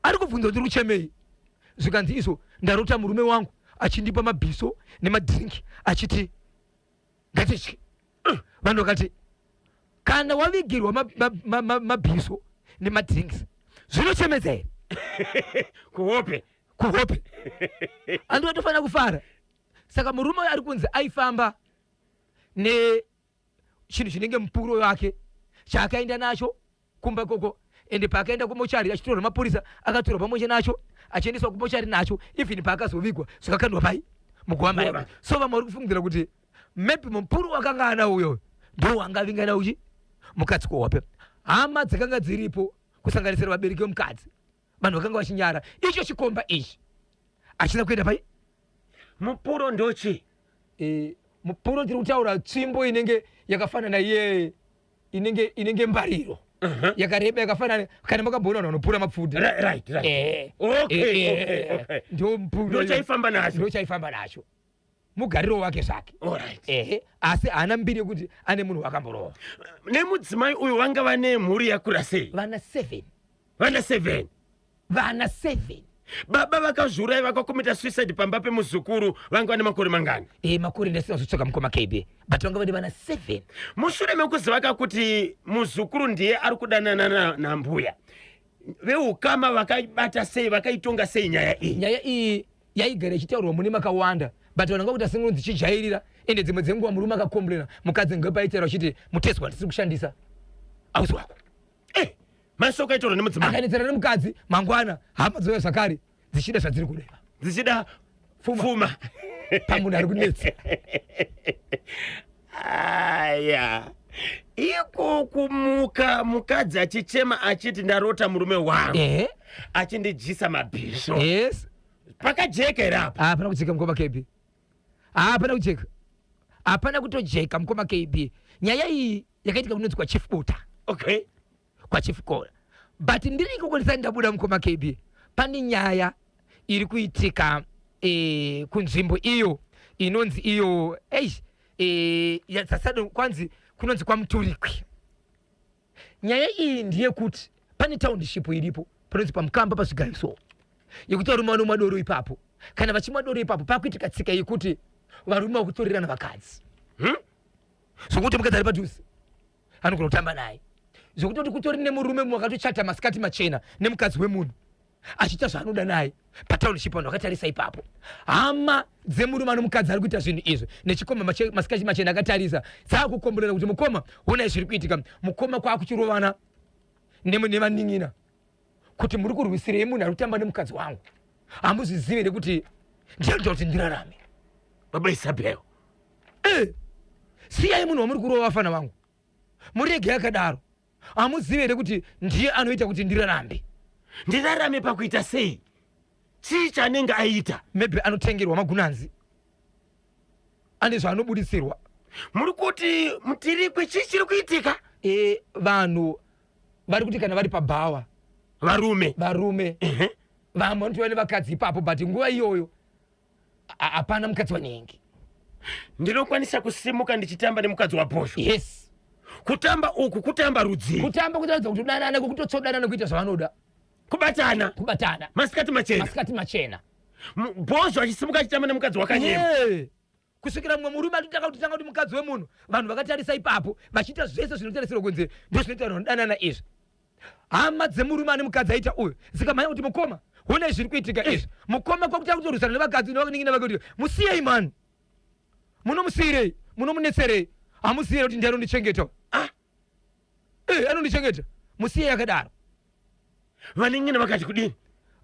ari kubvunza kuti uri kuchemei zvikanzi izvo ndarota murume wangu achindipa mabhiso nemadrinki achiti ngatitye vanhu vakati kana wavigirwa mabhiso nemadrinks zvinochemedza here kuhope kuhope andi vatofanira kufara saka murume uyo ari kunzi aifamba nechinhu chinenge mupuro wake chaakaenda nacho kumba ikoko ende paakaenda kumochari achitorwa nemapurisa akatorwa pamwe nacho achiendeswa kumochari nacho even paakazovigwa zvakakandwa pai muguva mai so vamwe vari kufungidzira kuti maybe mupuru wakanga ana uyo ndo wanga avinga nawo chi mukadzi kuhope hama dzakanga dziripo kusanganisira vabereki vemukadzi vanhu vakanga vachinyara icho chikomba ichi achina kuenda pai mupuro ndochi e, mupuro tiri kutaura tsvimbo inenge yakafanana iye inenge inenge mbariro uh -huh. yakareba yakafanana kana makamboona vanhu vanopura mapfuti right, right, right. Eh, okay, eh, okay, okay. ndo mupuro ndochaifamba nacho ndochaifamba nacho mugariro wake zvake right. ehe asi haana mbiri yekuti ane munhu wakamborova nemudzimai uyu vanga vane mhuri yakura sei vana 7 vana 7 vana 7 baba vakazviuraya vakakomita suicide pamba pemuzukuru vanga vane makore mangani e makore ndasina kuzotsvaka mukoma kb but vanga vane vana 7 mushure mekuziva ka kuti muzukuru ndiye ari kudanana nambuya veukama vakaibata sei vakaitonga sei nyaya iyi nyaya iyi yaigara ichitaurwa mune makawanda but vanhu vanga kuti asingunzi chijairira ende dzimwe dzenguva murume akakomblena mukadzi ngepaitaura achiti mutezwa ndisiri kushandisa ausi wako eh, mashoko aitaurwa nemudzimai akanetsana nemukadzi mangwana hama dzouya zvakare dzichida zvadziri kureva dzichida fuma pamunhu ari kunetsa aya iko kumuka mukadzi achichema achiti ndarota murume wangu eh? achindidyisa mabhisvo yes pakajeka here apa hapana kujeka mukoma kb hapana kujeka hapana kutojeka mukoma kb nyaya iyi yakaitika kunonzi kwachief buta okay kwachief kora but ndiri ikoko ndisati ndabuda mukoma kb pane nyaya iri kuitika e, kunzvimbo iyo inonzi iyo eish e, kwanzi kunonzi kwamuturikwi nyaya iyi ndeyekuti pane township iripo panonzi pamukamba pazvigayo so yekuti varume vanomwa doro ipapo kana vachimwa doro ipapo pakuitika tsika yekuti varume vakutorerana vakadzi hmm? Zvokuti mukadzi ari padhuze anogona kutamba naye zvekutoti kutori nemurume mumwe akatochata masikati machena nemukadzi wemunhu achiita zvaanoda naye patownship vanhu vakatarisa ipapo hama dzemurume anomukadzi ari kuita zvinhu izvi nechikomba masikati machena akatarisa dzakukomborera kuti mukoma honai zviri kuitika mukoma kwakuchirovana nevanin'ina kuti muri kurwisirei munhu ari kutamba nemukadzi wangu hamuzvizivi here kuti ndianoita kuti ndirarame baba isabel eh, siyai munhu wamuri kurova vafana vangu murege akadaro hamuzivi here kuti ndiye anoita kuti ndirarambe ndirarame pakuita sei chii chaanenge aita maybe anotengerwa magunanzi ane zvaanobuditsirwa muri kuti mutirikwe chii chiri kuitika e, vanhu vari kuti kana vari pabhawa varume varume vamwe vanotova nevakadzi ipapo but nguva iyoyo hapana mukadzi wanenge ndinokwanisa kusimuka ndichitamba nemukadzi wabhosho yes kutamba uku kutamba rudzii kutamba kutaridza kuti udanana kutotsodana kuita zvavanoda kubatana kubatana masikati machena masikati machena bhozho achisimuka achitamba nemukadzi wakanyema yeah. Kusvikira mumwe murume atotanga kutotanga kuti mukadzi wemunhu vanhu vakatarisa ipapo vachiita zvese zvinotarisirwa kunze ndozvinoita vanhu vanodanana izvi hama dzemurume ane mukadzi aita uyu dzikamhanya kuti mukoma honai zviri kuitika izvi mukoma kwakutanga kutorwisana nevakadzi nevanin'ina vake kuti musiyei mani munomusiyirei munomunetserei hamusiyirei kuti ndiye anondichengeta ah eh anondichengeta musiyei akadaro Vanin'ina vakati kudini?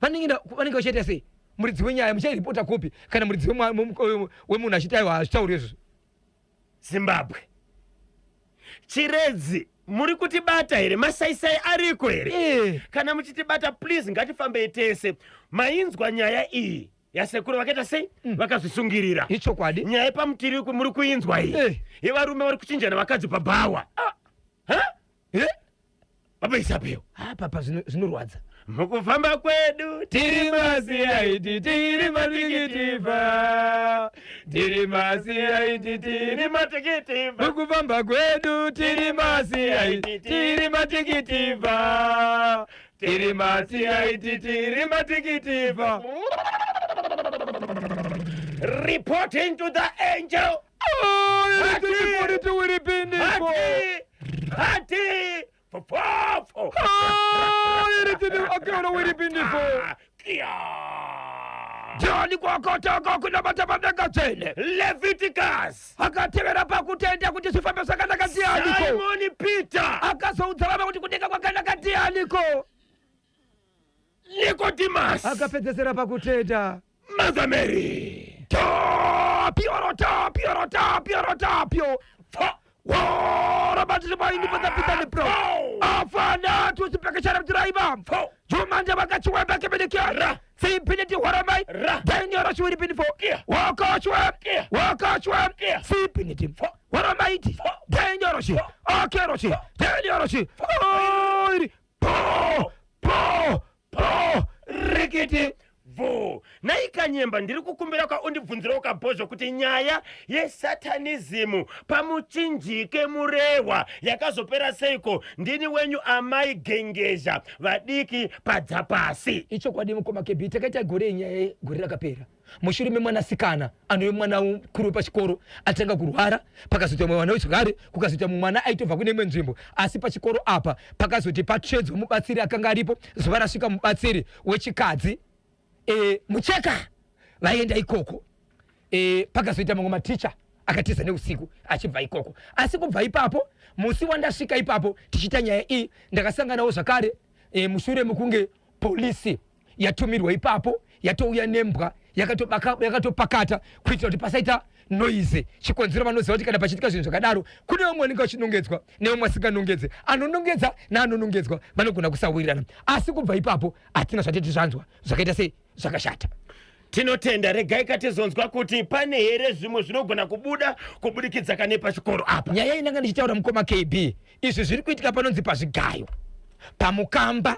Vanin'ina vanenge vachiita sei? Muridzi wenyaya muchairipota kupi kana muridzi wemunhu achiti aiwa hazvitauri izvozvo? Zimbabwe. Chiredzi muri kutibata here? Masaisai ariko here? Eh. Kana muchitibata please ngatifambei tese. Mainzwa nyaya iyi yasekuru vakaita sei? Vakazvisungirira. Ichokwadi. Nyaya yepamutiri muri kuinzwa iyi Eh. yevarume vari kuchinjana vakadzi pabhawa. Ha? Eh? Baba Isabel. Ah, papa zvinorwadza. Mukufamba kwedu Tiri masiyaiti tiri matikitiva, tiri masiyaiti tiri tiri matikitiva. mukufamba kwedu tiri masiyaiti tiri matikitiva, tiri masiyaiti tiri matikitiva. Reporting to the angel. Tiwiripindifo Hati! Fofofo! wiripindifo Kia! Joni kwakotoko kunabata padenga tsvene Leviticus! Akatevera pakutenda kuti zvifambe zvakanaka ndianiko? Simon Peter! Akazoudza vamwe kuti kudenga kwakanaka ndianiko? Nicodemus! Akapedzesera pakutenda. Mother Mary! Tapio tapio tapio tapio. Fo! Worobatiribainipotapitani Fo! Afana tusipekeshara mtiraiba. Fo! Jumanja vakachiwemba kebedikia. Ra! Sipiniti horamai. Ra! Daniel shiwiripinifo. Kia! Wakashwe. Kia! Wakashwe. Kia! Sipiniti. Horamaiti. Fo! Daniel shi. Akero shi. Daniel shi. Oiri. Po. Po. Po. Rikiti. Vo! Naikanyemba ndiri kukumbira kwaundibvunzirawo kabhozho kuti nyaya yesatanism pamuchinjike murehwa yakazopera seiko? Ndini wenyu amai Gengezha vadiki padzapasi. Ichokwadi mukoma KB, takaita gore inyaya gore rakapera mushure memwanasikana anove mwana mukuru wepachikoro atanga kurwara, pakazoita mumwe mwana wechikare, kukazoita mumwe mwana aitobva kune imwe nzvimbo, asi pachikoro apa pakazoti patsvedzwa mubatsiri akanga aripo. Zuva rasvika mubatsiri wechikadzi mucheka vaenda ikoko, pakazoita mamwe maticha akatiza neusiku achibva ikoko. Asi kubva ipapo, musi wandasvika ipapo tichiita nyaya iyi, ndakasanganawo zvakare mushure mekunge polisi yatumirwa ipapo, yatouya nembwa yakatopakata kuitira kuti pasaita noise. Chikonzero, vanoziva kuti kana pachiitika zvinhu zvakadaro, kune vamwe vanenge vachinongedzwa nevamwe vasinganongedze, anonongedza naanonongedzwa vanogona kusawirirana. Asi kubva ipapo hatina zvatiti zvanzwa zvakaita sei zvakashata. Tinotenda. Regai katizonzwa kuti pane here zvimwe zvinogona kubuda kubudikidza kane pachikoro apa. Nyaya inanga ndichitaura, mukoma KB, izvi zviri kuitika panonzi pazvigayo, pamukamba,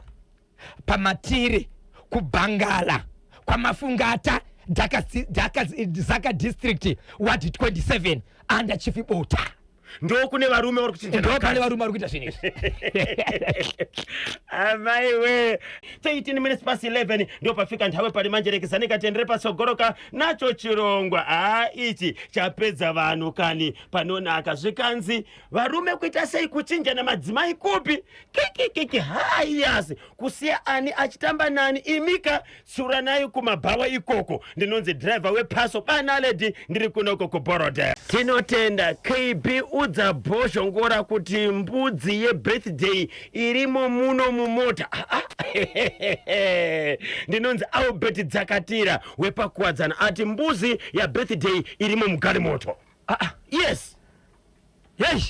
pamatire, kubhangala, kwamafungata, Zaka district, ward 27, under Chief Bota. Ndo kune varume vari kuchinja Ndo pane vakadzi. Varume vari kuita zvinhu izvi. Amaiwe, 13 minutes past 11 ndo pafika nthawe pali manje. Rekezani katendere patsogoroka nacho chirongwa. Haa, ichi chapedza vanhu kani. Panonaka zvikanzi varume kuita sei kuchinjana madzimai kupi? Kikikiki, hayasi kusiya ani achitamba nani? Imika tsuranai kumabhawa ikoko. Ndinonzi driver wepaso banaledi, ndiri kunoko kuBorrowdale. Tinotenda. KB, udza Bhozhongora kuti mbudzi yebirthday irimo muno mumota. Ah, ah. Ndinonzi Albert Dzakatira wepakuwadzana, ati mbuzi yabirthday irimo mugarimoto. Ah, ah. Yes. Yei,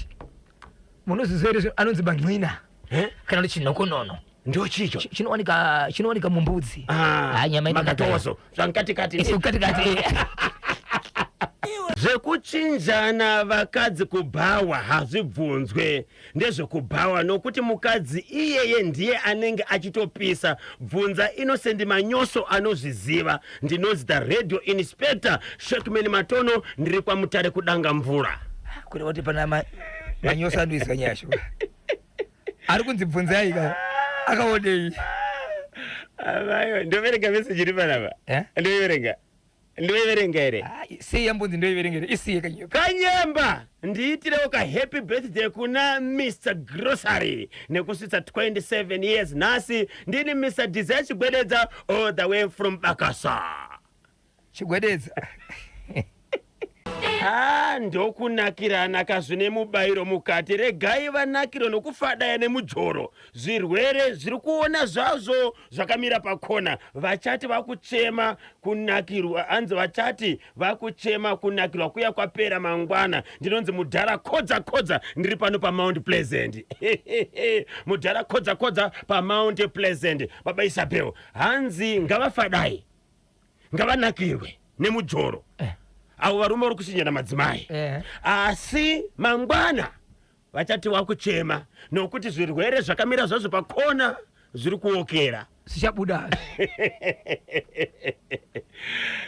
munozviziva here anonzi banxina Eh? kana kuti chinokonono? Ndochicho. Chinowanika mumbudzi. Ah, nyama inonaka. Makatozo zvankatikati. Isi katikati. Zvekuchinjana vakadzi kubhawa hazvibvunzwe, ndezvekubhawa, nokuti mukadzi iyeye ndiye anenge achitopisa. Bvunza Innocent Manyoso, anozviziva. Ndinonzi the radio inspector Shekman Matono, ndiri kwaMutare kudanga mvura. Kureva kuti pana manyoso anoiswa nyasho ari kunzi bvunzai ka akaonei? Amaiwe, ndoverenga meseji iri panapa. Eh? Ndoiverenga here? Ah, sei yambonzi ndoiverengere? Isiye kanyepa. Kanyemba, ndiitirewo ka happy birthday kuna Mr Grocery nekusvitsa 27 years nhasi. Ndini Mr Desire Chigwededza, all the way from Bakasa. Chigwededza. Ha, ndokunakirana ka zvine mubayiro mukati. Regai vanakirwe nokufadaya nemujoro. Zvirwere zviri kuona zvazvo zvakamira pakona. Vachati vakuchema kunakirwa, hanzi vachati vakuchema kunakirwa kuya kwapera mangwana. Ndinonzi mudhara kodza kodza, ndiri pano paMount Pleasant. Mudhara kodza kodza paMount Pleasant. Baba Isabel, hanzi ngavafadai. Ngavanakirwe nemujoro eh. Avo varume vari kuchinjana madzimai eh. Asi mangwana vachati wakuchema nokuti zvirwere zvakamira zvazvo pakona zviri kuokera zvichabuda.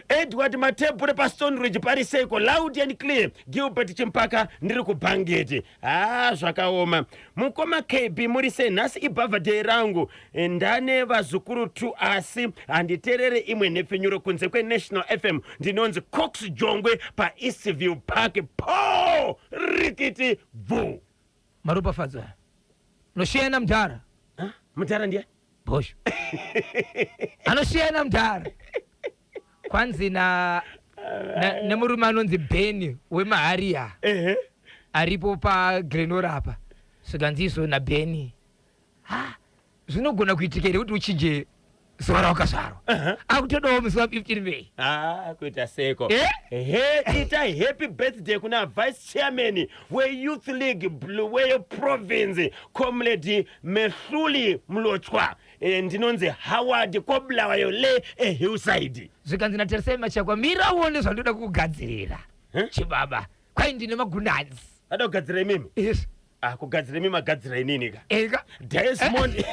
Edward Matebure paStone Ridge pari seiko? Loud and clear. Gilbert Chimpaka, ndiri kuBhangeti. Haa, zvakaoma. Mukoma KB, muri sei? Nhasi ibhavhadhei rangu. Ndane vazukuru 2 asi handiterere imwe nhepfenyuro kunze kweNational FM. Ndinonzi Cox Jongwe paEastview Park. Po rikiti bvu. Maropafadzo aya. Unoshiyana mudhara. Mudhara ndiye? Bhosho. Anoshiyana mudhara. Kwanzi na, na nemurume anonzi Benny wemaharia. Ehe. Aripo paGlenora apa. Zvikanzi izvo naBenny. Ha, zvinogona kuitika here kuti uchinje zuva rawakazvarwa? Akutodawo musi wa 15 May. Ah, kuita seko. Eh? He, ita happy birthday kuna vice chairman weYouth League Bulawayo Province, Comrade Mehluli Mlotshwa. E, ndinonzi Howard koBulawayo le eHillside. Zvikanzi naTarisai Machakwa, mira uone zvandoda kukugadzirira. Eh? Chibaba, kwai ndine magunanzi. Ada kugadzira imimi? Yes. Ah, kugadzira imi magadzira inini ka. Ega. Desmond.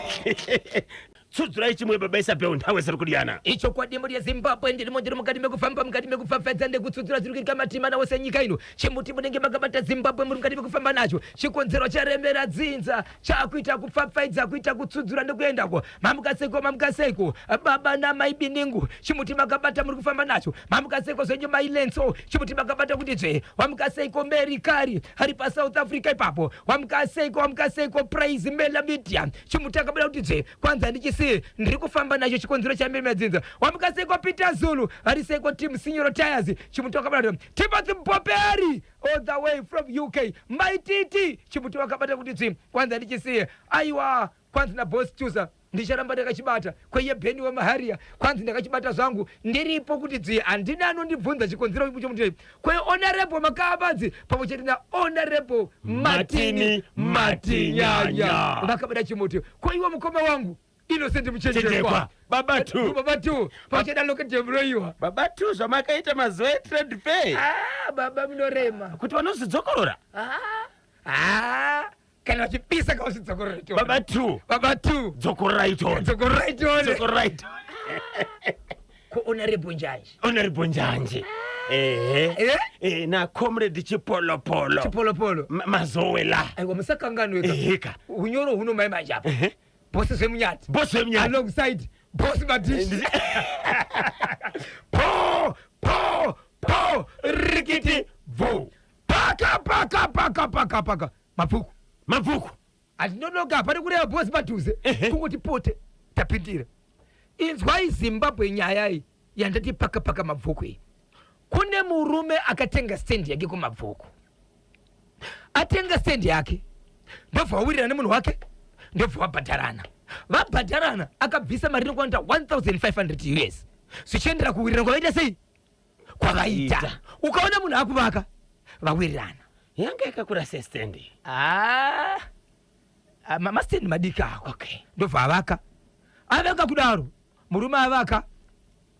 Tsudzurai chimwe baba Isabel nthawe ziri kudiyana. Ichokwadi mhuri yeZimbabwe, ndirimo ndiri mukati mekufamba, mukati mekupfapfaidza nekutsudzura zviri kuitika mativi mana ose enyika ino. Chimuti munenge makabata Zimbabwe muri mukati mekufamba nacho. Chikonzero charemera dzinza chakuita kupfapfaidza, kuita kutsudzura nekuendako. Mamuka seiko, mamuka seiko baba namai Biningu. Chimuti makabata muri kufamba nacho. Mamuka seiko zvenyu mai Lenso. Chimuti makabata kuti dzvee. Wamuka seiko Mary Kari ari paSouth Africa ipapo. Wamuka seiko, wamuka seiko Praise Mela Media. Chimuti akabuda kuti dzvee. Kwanzi handichisiye, ndiri kufamba nacho chikonzero chamirima dzinza. Wamuka seiko Peter Zulu ari seiko Team Signoro Tires. Chimuti wakabata kuti Timothy Mpoperi all the way from UK. Mai Titi chimuti wakabata kuti dzvii. Kwanzi handichisiye. Aiwa kwanzi naBoss Chusa ndicharamba ndakachibata kweiye Benny wemaharia kwanzi ndakachibata zvangu ndiripo kuti dzii handina anondibvunza chikonzero chomuti kwe Honorable Makabadzi pamwe chete na Honorable Martini Matinyanya vakabata chimuti. Ko iwe mukoma wangu Innocent Muchenjekwa. Chenjekwa. Baba two. Baba two pamwe chete na Locket Muroyiwa. Baba two, zvamakaita mazuva etrade fair. Ah, baba munorema. Kuti vanozvidzokorora. Ah, ah, kana vachipisa kauzvidzokorora tione. Baba two. Baba two. Dzokororai tione. Dzokororai tione. Dzokororai tione. Ko Honorable Njanji. Honorable Njanji. Ehe. Eh? Eh, na Comrade Chipolopolo. Chipolopolo. Mazowela. Aiwa musakanganwe ka. Eheka. Unyoro huno mai manje apa. Ehe. Boss Zvemunyati. Boss Zvemunyati. Alongside Boss Madishi. Po po po rikiti Bvu. Paka paka paka paka paka. Mabvuku. Mabvuku. Hatinonoka hapana kureva boss padhuze. Ehe. Kungoti pote tapindira. Inzwai Zimbabwe nyaya iyi yandati paka paka mabvuku iyi. Kune murume akatenga stand yake kumabvuku. Atenga stand yake ndobva wawirirana nemunhu wake ndobva wabhadharana. Vabhadharana akabvisa mari inokwana 1500 US zvichiendera kuwirirana kwavaita sei kwavaita. Ita. Ukaona munhu akuvaka vawirirana. Yanga yakakura sestand. Ah, ah, mastand madiki ako. Okay. Ndobva avaka. Avaka kudaro murume avaka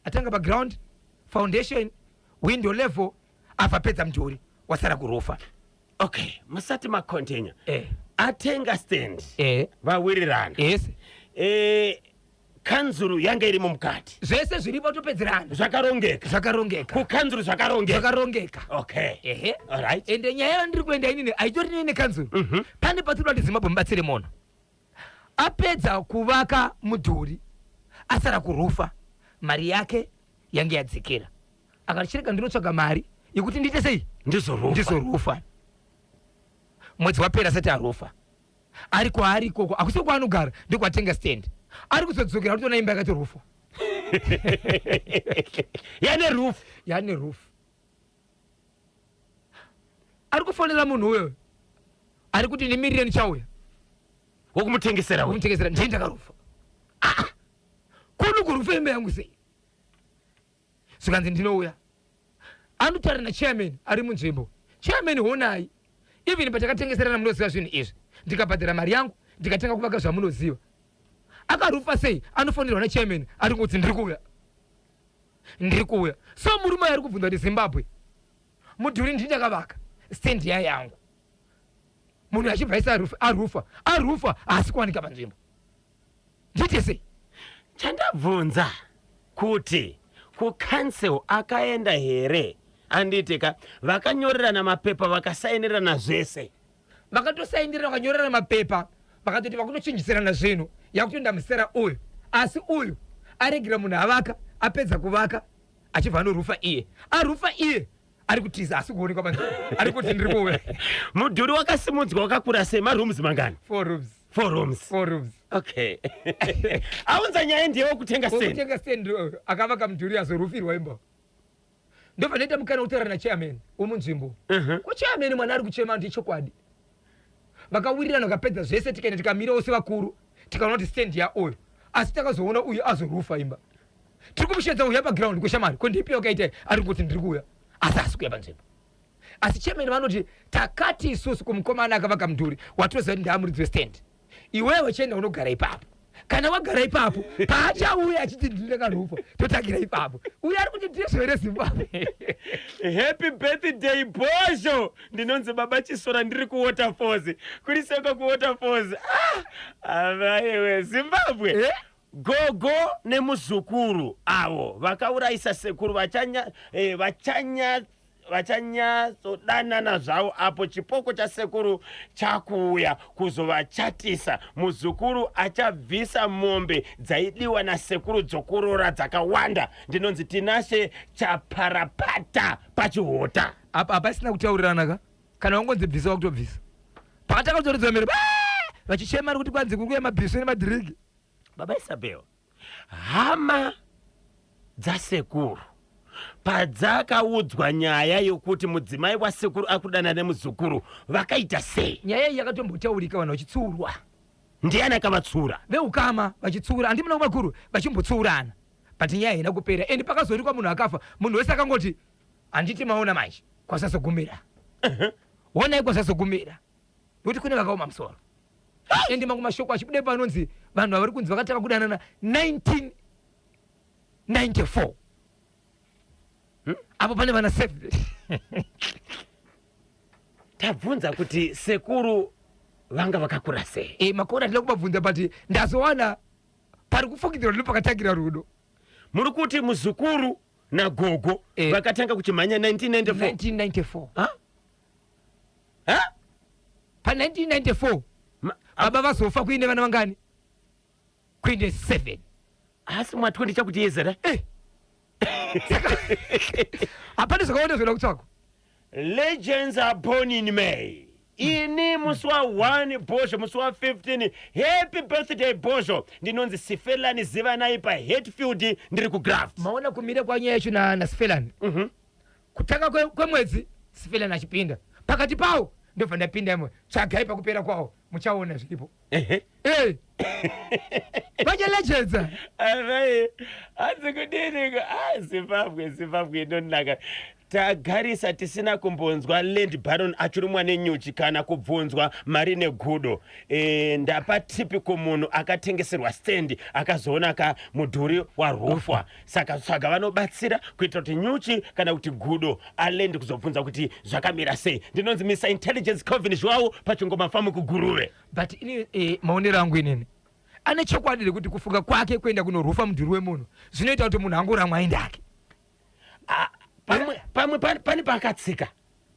atanga paground foundation window level abva apedza mudhuri wasara kurufa. Okay, musati macontinue. Eh. Atenga stand. Eh. Vawirirana. Yes. Eh, kanzuru yanga irimo mukati. Zvese zviripo topedzerana. Zvakarongeka. Zvakarongeka. Kukanzuru zvakarongeka. Zvakarongeka. Okay. Ehe. All right. Ende nyaya yandiri kuenda inini haitori nini kanzuru. Pane patinoda kuti Zimbabwe mubatsire mono. Apedza kuvaka mudhuri asara kurufa mari yake yange yadzikira. Akati chirega ndinotsvaga mari yekuti ndiite sei? Ndizorufa. Ndizorufa. Mwedzi wapera asati arufa. Ari kwaari ikoko hakusi kwaanogara ndokwatenga stand. Ari kuzodzokera kutoona imba yakatorufwa. Yane roof. Yane roof. Ari kufonera munhu uyoyo ari kuti ndimirire ndichauya. Wokumutengesera uyu. Kumutengesera ndiye ndakarufa. Ah! Kuno kurufa imba yangu sei? Zvikanzi ndinouya. Anotaura nachairman ari munzvimbo. Chairman honai. Even patakatengeserana munoziva zvinhu izvi. Ndikabhadhara mari yangu ndikatanga kuvaka zvamunoziva. Akarufa sei? Anofonerwa nachairman ari kungoti ndiri kuuya. Ndiri kuuya. So murume uyu ari kubvunza kuti Zimbabwe mudhuri ndini ndakavaka stand ya yangu. Munhu achibva aisa arufa arufa arufa haasi kuwanika panzvimbo. Ndiite sei? Chandabvunza kuti kucouncil akaenda here anditi ka vakanyorerana mapepa vakasainerana zvese. Vakatosaindirana vakanyorerana mapepa vakatoti vakutochinjisirana zvinhu yakutoenda musera uyu asi uyu aregera munhu avaka apedza kuvaka achibva anorufa iye arufa iye ari kutiza asi kuonekwa panze ari kuti ndiri kuuya. Mudhuri wakasimudzwa wakakura sei marooms mangani? Four rooms. Four rooms. Four rooms. Okay. Aunza nyaya ndiye wekutenga stand. Wekutenga stand akavaka mudhuri azorufirwa imba. Ndobva ndaita mukana wekutaura nachairman wemunzvimbo. Ko chairman mwana ari kuchema ndi chokwadi. Vakawirirana vakapedza zvese tikaenda tikamirawo sevakuru tikaona kuti stand ya uyu. Asi takazoona uyu azorufa imba. Tiri kumushedza uya paground kweshamari ko ndipi wakaita ari kuti ndiri kuuya asi haasi kuuya panzvimbo. Asi chairman vanoti takati isusu kumukomana akavaka mudhuri watoziva kuti ndaamuridzi westand. Iwewe chienda unogara ipapo. Kana wagara ipapo paachauya achiti ndini ndakarufa totangira ipapo. Uyu ari kuti ndizvo here Zimbabwe? Happy birthday Bhozho. Ndinonzi Baba Chisora ndiri kuWaterfalls. Kuri seko kuWaterfalls. Ah! Avaiwe Zimbabwe. Eh? Gogo nemuzukuru avo vakaurayisa sekuru vachanya, eh, vachanya vachanyatsodanana zvavo apo chipoko chasekuru chakuuya kuzovachatisa. Muzukuru achabvisa mombe dzaidiwa nasekuru dzokuroora dzakawanda. Ndinonzi Tinashe Chaparapata paChihota. Apa hapasina kutaurirana ka kana wangonzi bvisa wakutobvisa. Pakatanga kutoridzwa mhere vachichema kuti kwanzi kuri kuuya mabhiso nemadhiriki. Baba Isabel, hama dzasekuru padzakaudzwa nyaya yokuti mudzimai wasekuru akudana nemuzukuru vakaita sei? Nyaya iyi yakatombotaurika vanhu vachitsiurwa. Ndiani akavatsiura? Veukama vachitsiura, handi muna kumakuru vachimbotsiurana but nyaya haina kupera and pakazorikwa munhu akafa munhu wese akangoti handiti maona manje kwasazogumira honai kwasazogumira nekuti kune vakaoma musoro ende mamwe mashoko achibuda panonzi vanhu vavari kunzi vakatanga kudanana 1994 hmm? Apo pane vana seven. Tabvunza kuti sekuru vanga vakakura sei? E, makore handina kubabvunza but ndazowana pari kufungidzirwa ndipo pakatangira rudo. Muri kuti muzukuru nagogo e, vakatanga kuchimhanya 1994? 1994. Ha? Ha? Pa 1994 baba vazofa kuine vana vangani? Kuine 7. Asi mwa 20 chakuti yezera? Eh. Hapana zvakawanda zvinoda kutsvagwa. Legends are born in May. Ini musi wa 1 Bhozho musi wa 15 happy birthday Bhozho. Ndinonzi Sifelani Zivanai pa Hatfield ndiri ku Graft. Maona kumira kwanyaya yacho na, na Sifelani. Kutanga kwemwedzi Sifelani achipinda. Pakati pawo ndobva ndapinda imwe. Tsvagai pakupera kwawo muchaona zviripo. Ehe. Eh. Manje legends. Avai, hanzi kudini? Ah, Zimbabwe, Zimbabwe inonaka. Tagarisa tisina kumbonzwa land baron achirumwa nenyuchi kana kubvunzwa mari negudo. E, ndapa tipi kumunhu akatengeserwa stand akazoona ka mudhuri warufwa. Saka tsvaga vanobatsira kuitira kuti nyuchi kana kuti gudo alend kuzobvunza kuti zvakamira sei. Ndinonzi Mr Intelligence Calvin Zhuwawo pachingoma famu kuGuruve. But ini eh, maonero angu inini ane chokwadi rekuti kufunga kwake kuenda kunorufa mudhuri wemunhu zvinoita kuti munhu angoramwa aende hake. Ah, pamwe pamwe pane, pane paakatsika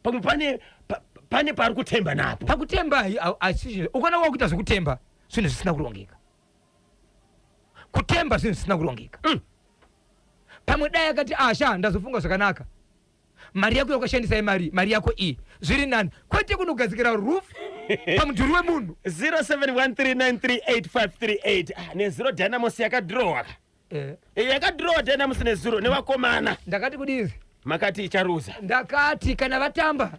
pamwe pane pa, pane paari kutemba napo. Pakutemba asi ukaona wakuita zvekutemba zvinhu zvisina kurongeka. Kutemba zvinhu zvisina kurongeka. Pamwe dai akati asha ah, ndazofunga zvakanaka mari yako yakashandisa imari mari yako iyi zviri nani kwete kunogadzikira roof pamudhuri wemunhu. 0713938538 ah, nezuro Dynamos yakadhirowa ka eh. Eh, yakadhirowa Dynamos nezuro nevakomana. Ndakati kudii? Makati icharuza. Ndakati kana vatamba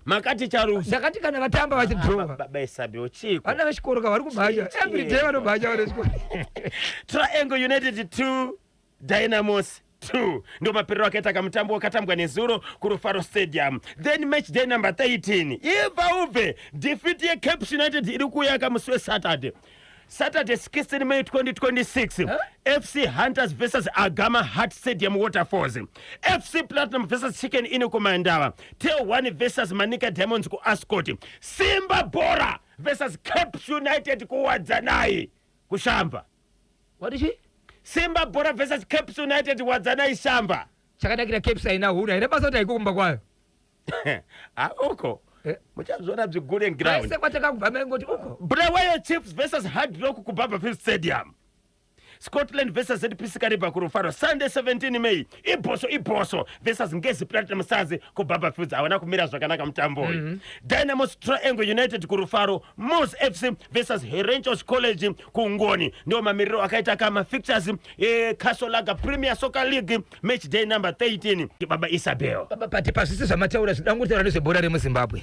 Makati charusa. Ndakati kana vatamba vachidhova. Baba Isabel chiko. Vana vechikoro ka vari kumhanya. Every day vanomhanya vana vechikoro. Triangle United 2 Dynamos 2 ndo maperero akaita kamutambo wakatambwa nezuro kuRufaro Stadium. Then match day number 13 ibva ubve defeat yeCaps United iri kuuya kamusi weSaturday. Saturday 16 May 2026 Huh? FC Hunters versus Agama Heart Stadium Waterfalls, FC Platinum versus Chicken Inn kuMandava, Tel 1 versus Manica Diamonds kuAscot, Simba Bora versus Caps United kuWadzanai kuShamba. What is she? Simba Bora versus Caps United Wadzanai Shamba. Chakanakira Caps haina huru, haina basa kuti haiko kumba kwayo. Ah, uko Eh. muchazviona zvigure ground. Kwese kwatakabva maingoti uko. Bulawayo Chiefs versus Hard Rock kuBarbourfields Stadium. Scotland versus ZPC Kariba kuRufaro Sunday 17 May. Ibhoso Ibhoso versus Ngezi Platinum Stars kuBarbourfields. Hawana kumira zvakanaka mutambo uyu. Dynamos Triangle United kuRufaro, Mos FC versus Herentals College kuNgoni. Ndio mamiriro akaita kama fixtures Castle Lager Premier Soccer League match day number 13. Baba Isabel. Baba pati pazvisi zvamataura zvinoda kungotaura nezvebhora remuZimbabwe.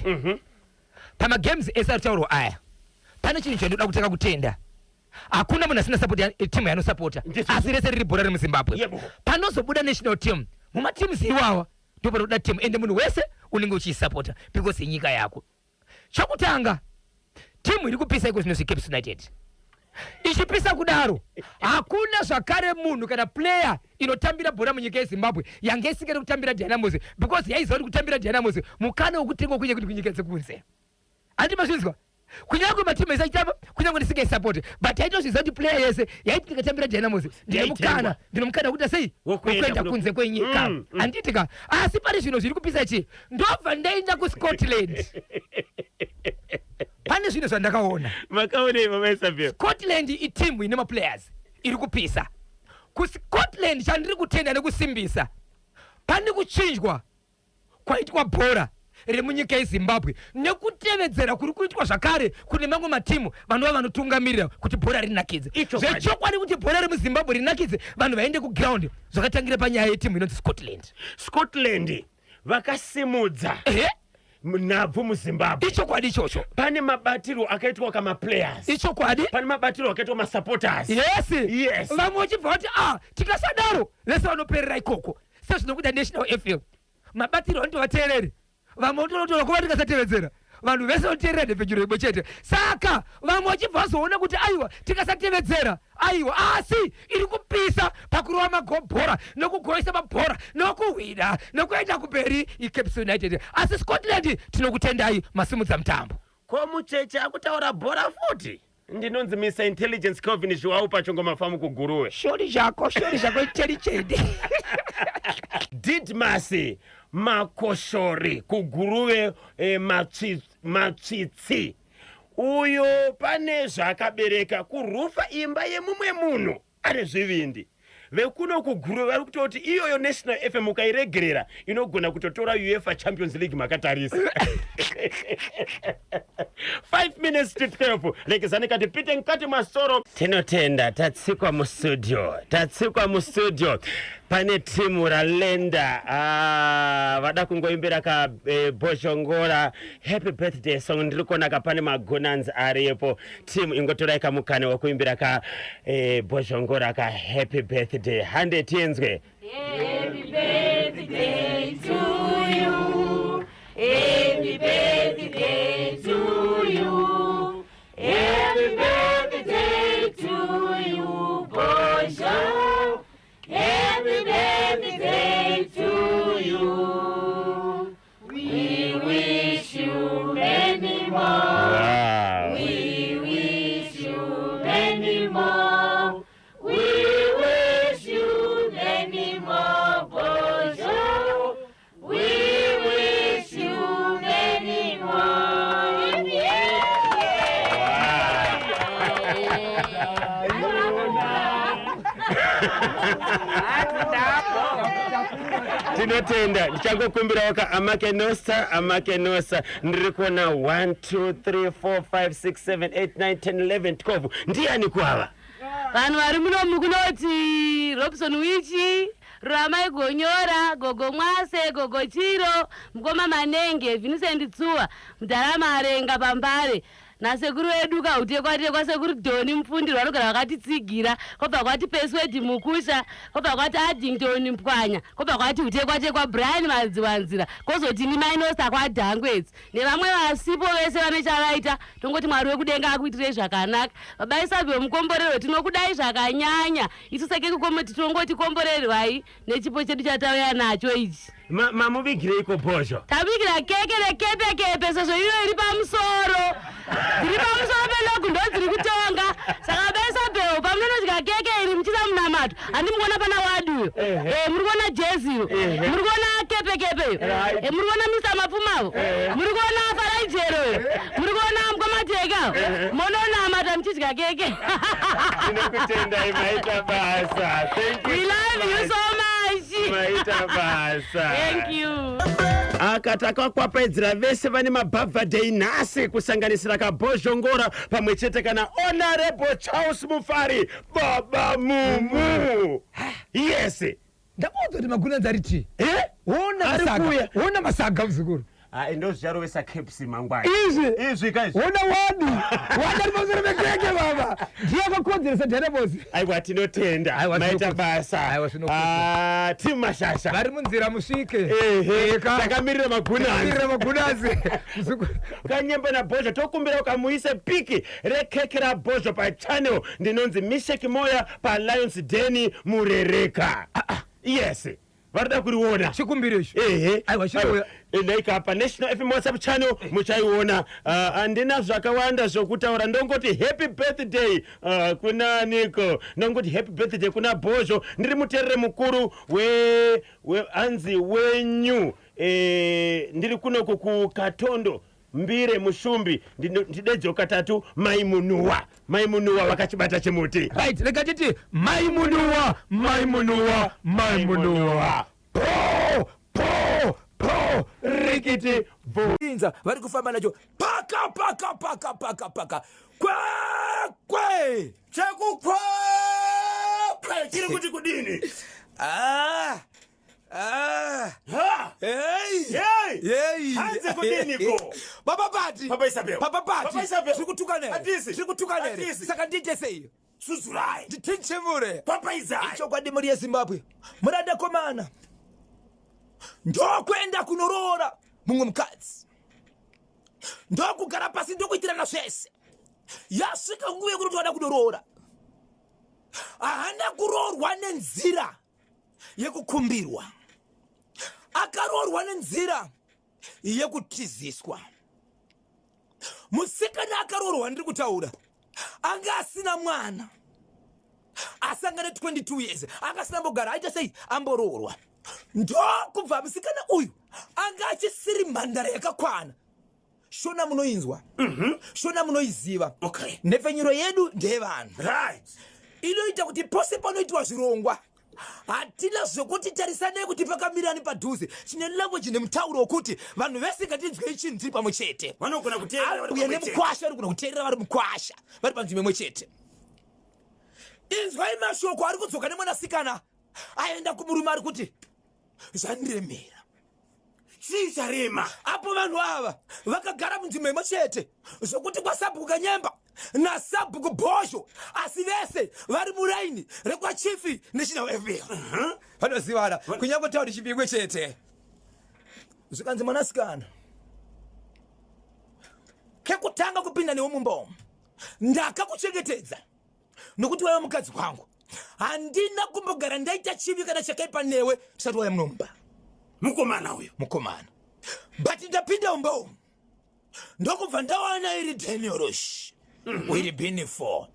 Pamagames ese ari kutaurwa aya pane chinhu chandinoda kutanga kutenda. Hakuna munhu asina support ya, timu yanosapota Ndizvo. asi rese riri bhora remuZimbabwe. Yebo. Panozobuda national team mumateams iwawa ndipo panobuda team ende munhu wese unenge uchiisapota because inyika yako. Chokutanga timu iri kupisa iko zvino zveCaps United ichipisa kudaro hakuna zvakare munhu kana player inotambira bhora munyika yeZimbabwe yange isingade kutambira Dynamos because yaiziva kuti kutambira Dynamos mukana wekutengwa kunyika kuti kunyika dzekunze. Handiti mazvinzwa? Kunyange matimu ese achitamba kunyange ndisingaisapoti but yaitozviziva kuti player yese yaiti ndikatambira Dynamos ndine Yaitengwa. mukana, ndine mukana wekuita sei? Wekuenda Wekuenda kunze kwenyika. Handiti ka? Asi pari zvino zviri kupisa chii? Ndobva ndaenda kuScotland. Pane zvinhu zvandakaona. Makaonei Mama Isabel? Scotland iteam ine maplayers iri kupisa. KuScotland chandiri kutenda nekusimbisa pane kuchinjwa kwaitwa bhora remunyika yeZimbabwe nekutevedzera kuri kuitwa zvakare kune mamwe matimu vanova vanotungamirira kuti bhora rinakidze. Ichokwadi. Zvechokwadi kuti bhora remuZimbabwe rinakidze vanhu vaende kuground zvakatangira panyaya yetimu inonzi Scotland. Scotland vakasimudza Ehe. nhabvu muZimbabwe. Ichokwadi ichocho. Pane mabatirwo akaitwa kamaplayers. Ichokwadi. Pane mabatirwo akaitwa masupporters. Yes. Yes. Vamwe vachibva vati ah tikasadaro vese vanoperera ikoko sezvinokuita National FM. Mabatirwo anoitwa vateereri. Vamwe vanototora kuva tikasatevedzera. Vanhu vese vanoteerera nhepfenyuro imwe chete. Saka vamwe vachibva vazoona kuti aiwa tikasatevedzera aiwa asi iri kupisa pakurova magobhora nekugoisa mabhora nekuhwina nekuenda kumberi iCaps United. Asi Scotland tinokutendai masimudza mutambo. Ko mucheche akutaura bhora futi? Ndinonzi Mr Intelligence Kelvin Zhuwao paChongoma Farm kuGuruve. Shori zvako, shori zvako intelligent. Didmas Makoshori kuGuruve Matsvitsi. Uyo pane zvaakabereka kurufa imba yemumwe munhu ane zvivindi. Vekuno kuGuruve vari kutoti iyoyo National FM ukairegerera inogona kutotora UEFA Champions League makatarisa. 5 minutes to 12 lekezani kati pite mkati masoro. Tinotenda tatsikwa mustudio, tatsikwa mustudio pane timu raLenda vada kungoimbira ka Bhozhongora happy birthday song. Ndiri kuona ka pane magonanzi aripo. Timu ingotorai kamukana wekuimbira ka Bhozhongora ka happy birthday. Hande tinzwe. Happy birthday to you. Happy birthday to you. Happy birthday to you, Bhozho. Happy birthday to you. We wish you many more. Wow. We wish you many more. We wish you many more, Bhozho. We wish you many more. Tinotenda. Ndichangokumbirawo ka Amakenosa, Amakenosa. Ndiri kuona 1 2 3 4 5 6 7 8 9 10 11 12. Ndiani kwava? Vanhu vari munomu kunoti Robson Wichi, Ruramai Gonyora, Gogo Mwase, Gogo Chiro, Mukoma Manenge, Vincent Tsuwa, Mudhara Marenga paMbare nasekuru vedu Kahutekwatekwa, Sekuru Dhoni Mupfundirwa vanogara vakatitsigira, kwobva kwati Peswedi Mukusha, kwobva kwati Addington Mpwanya, kwobva kwati Hutekwatekwa Brian Madziwanzira, kwozoti ini Mai Nosta kwaDhangwedzi nevamwe vasipo vese vane chavaita. Tongoti Mwari wekudenga akuitirei zvakanaka. Baba Isabel mukomborerwe, tinokudai zvakanyanya. Isu sekekukomiti tinongoti komborerwai nechipo chedu chatauya nacho ichi. Ma, mamuvigireiko bhozho? Tabigira keke rekepe kepe sezvo iyo iri pamusoro. Dziri pamusoro pelogu ndo dziri kutonga. Saka besa bheo pamunonodya keke iri muchiisa munamato. Handi mukuona pana wadi uyo. Eh, muri kuona jezi iro. Muri kuona kepe kepe iyo. Right. Eh, muri kuona Mr Mapfumavo. Muri kuona Farai Jero iyo. Muri kuona Mukoma Teka. Mononamata muchidya keke. Tinokutendai maita basa. Thank you. We love you so much. Maita basa. Thank you. Aka takakwapaidzira vese vane mabhavhadhei nhasi kusanganisira kabhozhongora pamwe chete kana Honorable Charles Mufari baba mumu. Yes. Ndakuudza kuti magunanzi ari tii. Eh? Wona Ari masaga. kuuya. Wona masaga muzukuru. Ah, ndozvicharovesa caps mangwana. Izvi. Izvi ka izvi. Wona wadi. Wadi ari pamusoro pekeke baba. Ndiye akakonzeresa Dynamos. Aiwa tinotenda. Aiwa, Maita zvinokudza. basa. Aiwa, zvinokudza. Ah, team Mashasha. Vari munzira musvike. Ehe. Eka. Takamirira magunanzi. Takamirira magunanzi. Muzukuru. Kanyemba nabhozho tokumbira ukamuise piki rekeke rabhozho pachannel ndinonzi Mishek Moya paLions Den Murereka. Ah, ah, yes. Varida kuriona. Chikumbiro icho. Ehe. Aiwa, chinouya. Like pa National FM WhatsApp channel muchaiona. Handina zvakawanda zvokutaura, ndongoti happy birthday kuna Niko, ndongoti happy birthday kuna Bhozho. Ndiri muterere mukuru we, we anzi wenyu e, ndiri kunoku kuKatondo Mbire Mushumbi, ndidedzoka katatu Maimunuwa. Maimunuwa vakachibata chimuti. Right, rega titi Maimunuwa, Maimunuwa, Maimunuwa. Po, po, po, rikiti bvu. Inza vari kufamba nacho paka paka paka paka paka kwekwe chekukwekwe chiri kuti kudini? Ah, ah. Ha! Hey! Hey! Hey! Hanzi kudiniko? Baba Pati! Papa Isabel. Papa Pati! Papa Isabel. Tiri kutukana here? Hatisi. Tiri kutukana here? Hatisi. Saka ndiite sei? Tsutsurai. Ndichinchimure. Papaidzai. Chokwadi mhuri yeZimbabwe. Muranda komana. Ndokuenda kunoroora mumwe mukadzi. Ndokugara pasi ndokuitirana zvese. Yasvika nguva yekuti toda kunoroora. Haana kuroorwa nenzira yekukumbirwa. Akaroorwa nenzira yekutiziswa. Musikana akaroorwa ndiri kutaura anga asina mwana, asi anga ne 22 years, anga asina mbogara aita sei amboroorwa. Ndokubva musikana uyu anga achisiri mhandara yakakwana. Shona munoinzwa, Shona munoiziva. Nhepfenyuro yedu ndeyevanhu. Inoita kuti pose panoitwa zvirongwa hatina zvekuti tarisanei kuti pakamirani padhuze. Tine language nemutauro wekuti vanhu vese ngatinzwei chinhu tiri pamwe chete. Vanogona kuteerera vari Uye pamwe chete. nemukwasha vanogona kuteerera vari mukwasha vari panzvimbo imwe chete. Inzwai mashoko ari kudzoka nemwanasikana aenda kumurume ari kuti zvandiremera. Chii charema? Apo vanhu ava vakagara munzvimbo imwe chete zvokuti kwasabhuku Kanyemba nasabhuku Bhozho, asi vese vari muraini rekwachifi National FM. Vanozivana kunyange tauri chipi imwe chete. Zvikanzi mwanasikana kekutanga kupinda newe mumba umu ndakakuchengetedza nokuti waiva mukadzi wangu, handina kumbogara ndaita chivi kana chakaipa newe tisati wauya munomba. Mukomana uyo. Mukomana, but ndapinda mumba umu ndokubva ndawana iri daniorosh iri binifo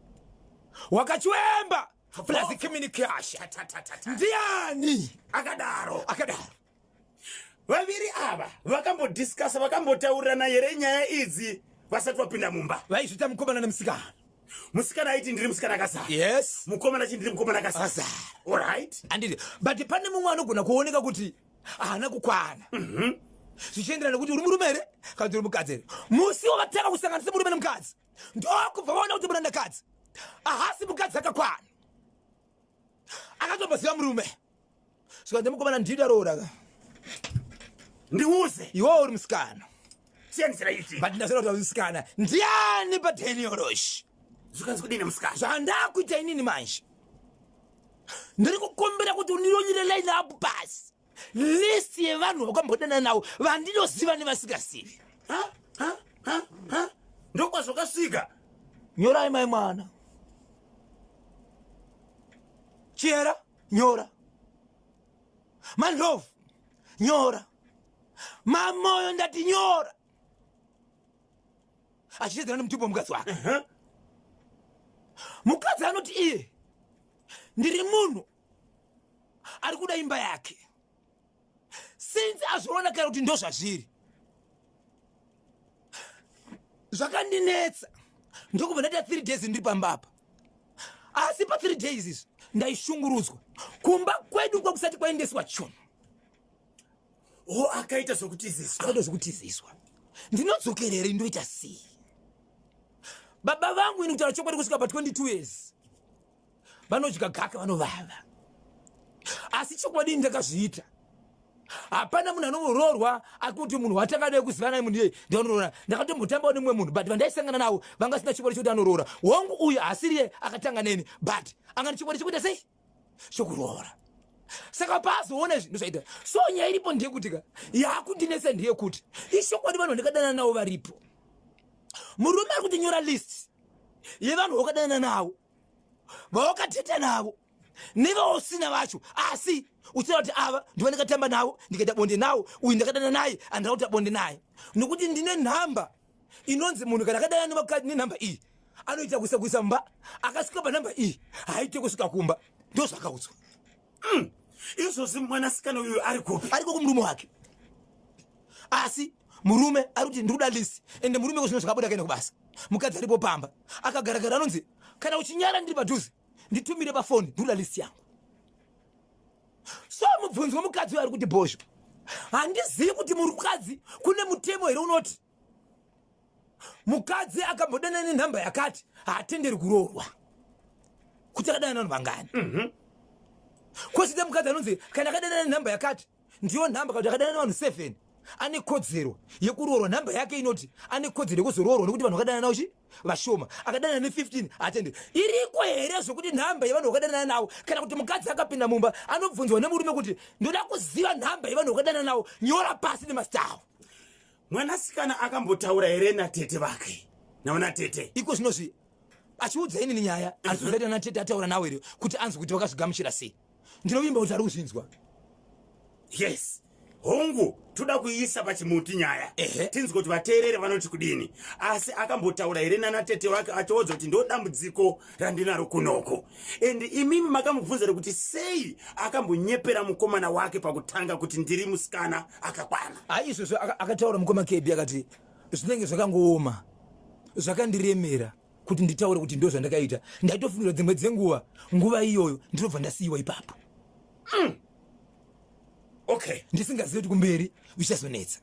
wakachiwemba plus communication. Ndiani akadaro? Akadaro. Vaviri ava vakambodiscussa, vakambotaurirana here nyaya idzi vasati vapinda mumba? Vaizvita mukomana nemusikana. Musikana aiti ndiri musikana akazara. Yes. Mukomana achiti ndiri mukomana akazara. Akazara. Alright. Anditi but pane mumwe anogona kuoneka kuti haana kukwana, zvichienderana nekuti uri murume here kana kuti uri mukadzi here. Musi wavatanga kusangana semurume nemukadzi ndokubva vaona kuti murandakadzi ahasi mukadzi akakwana, akatomboziva murume. Zvikanzi mukomana ndida roora ka. Ndiuze. Iwewe uri musikana. Siyanisira iti. But ndasara kuti musikana. Ndiani paDaniel Rosh? Zvikanzi kudini musikana? Zvandakuita inini manje. Ndiri kukumbira kuti undinyore line up pasi. List yevanhu vakambodana navo vandinoziva nevasingazivi. Ha? Ha? Ha? Ha? Ndokwazvakasvika. Nyorai mai mwana. Chiera, nyora. Mandlovu, nyora. Mamoyo ndati nyora. Achichedzana nemutupo mukadzi wake. Mukadzi anoti iye ndiri munhu ari kuda imba yake. Since azviona kare kuti ndozvazviri. Zvakandinetsa ndokubva ndaita 3 days ndiri pamba apa. Asi pa 3 days izvi ndaishungurudzwa kumba kwedu kwakusati kwaendeswa chunhu. O akaita zvokutiziswa. Akaita zvokutiziswa. Ndinodzokerere ndoita sei? Baba vangu ini kutaura chokwadi kusvika pa 22 years vanodya gaka vanovava. Asi chokwadi ndakazviita. Hapana munhu anoroorwa akuti munhu watakadai kuzivana naye munhu iyeye ndianoroora. Ndakatombotambawo nemumwe munhu but vandaisangana navo vanga vasina chokwadi chekuti anoroora. Hongu uyu haasiriye akatanga neni but anga nechokwadi chekuita sei? Chokuroora. Saka paazoona izvi ndozvaita. So nyaya iripo ndeyekuti ka yakundinetsa ndeyekuti ishokwadi vanhu vandakadanana navo varipo. Murume ari kuti nyora list yevanhu vawakadanana navo vawakateta navo nevausina vacho, asi uchitaura kuti ava ndivo ndakatamba navo ndikaita bonde navo, uyu ndakadana naye handina kuita bonde naye, nokuti ndine nhamba inonzi munhu kana akadana nenhamba iyi anoita kuisa kuisa mumba, akasvika panhamba iyi haaite kusvika kumba. Ndozvakaudzwa. Izvozvi mwanasikana uyu ari kupi? Ariko kumurume wake, asi murume ari kuti ndikuda list. Ende murume kozvino zvakabuda akaenda kubasa, mukadzi aripo pamba akagaragara, anonzi kana uchinyara ndiri padhuze nditumire pafoni, ndikuda list yangu. So mubvunzi wemukadzi uyo ari kuti bhozho, handizivi kuti mukadzi kune mutemo here unoti mukadzi akambodana nenhamba yakati haatenderi kuroorwa, kuti akadana navanhu vangani. Kwosita mukadzi anonzi kana akadana nenhamba yakati ndiyo nhamba, kana kuti akadana navanhu 7 ane kodzero yekuroorwa, nhamba yake inoti ane kodzero yekuzoroorwa nekuti vanhu vakadana navo chi vashoma. Akadana ne15 haatenderi. Iriko here zvokuti nhamba yevanhu vakadanana navo, kana kuti mukadzi akapinda mumba anobvunzwa nemurume kuti ndoda kuziva nhamba yevanhu vakadanana navo, nyora pasi nemazita avo? Mwanasikana akambotaura here natete vake naona tete? Iko zvinozvi achiudza inini nyaya achizoita natete ataura nawo here kuti anzwe kuti vakazvigamuchira sei? Ndinovimba kuti ari kuzvinzwa. Yes, hongu, toda kuiisa pachimuti nyaya, Ehe. tinzwe kuti vateereri vanoti kudini. Asi akambotaura here nanatete vake achiudza kuti ndo dambudziko randinaro kunoko? And imimi makamubvunza here kuti sei akambonyepera mukomana wake pakutanga kuti ndiri musikana akakwana? Hai, izvozvo akataura mukoma Kebi, akati zvinenge zvakangooma, zvakandiremera kuti nditaure kuti ndo zvandakaita. Ndaitofungira dzimwe dzenguva nguva iyoyo ndinobva ndasiyiwa ipapo. Ndisingazivi kuti kumberi zvichazonetsa.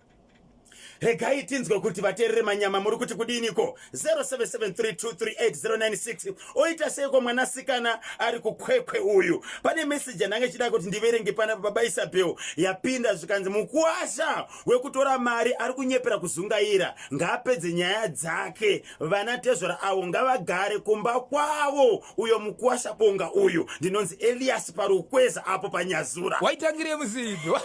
Regai tinzwe kuti vateerere manyama muri kuti kudiniko. 0773238096. Oita seiko mwanasikana ari kuKwekwe uyu? Pane meseji yandanga ichida kuti ndiverenge panapa, baba Isabel, yapinda. Zvikanzi mukuwasha wekutora mari ari kunyepera kuzungaira, ngaapedze nyaya dzake. Vana tezvara avo ngavagare kumba kwavo, uyo mukuwasha bonga uyu. Ndinonzi Elias paRukweza apo paNyazura. Waitangire muzindo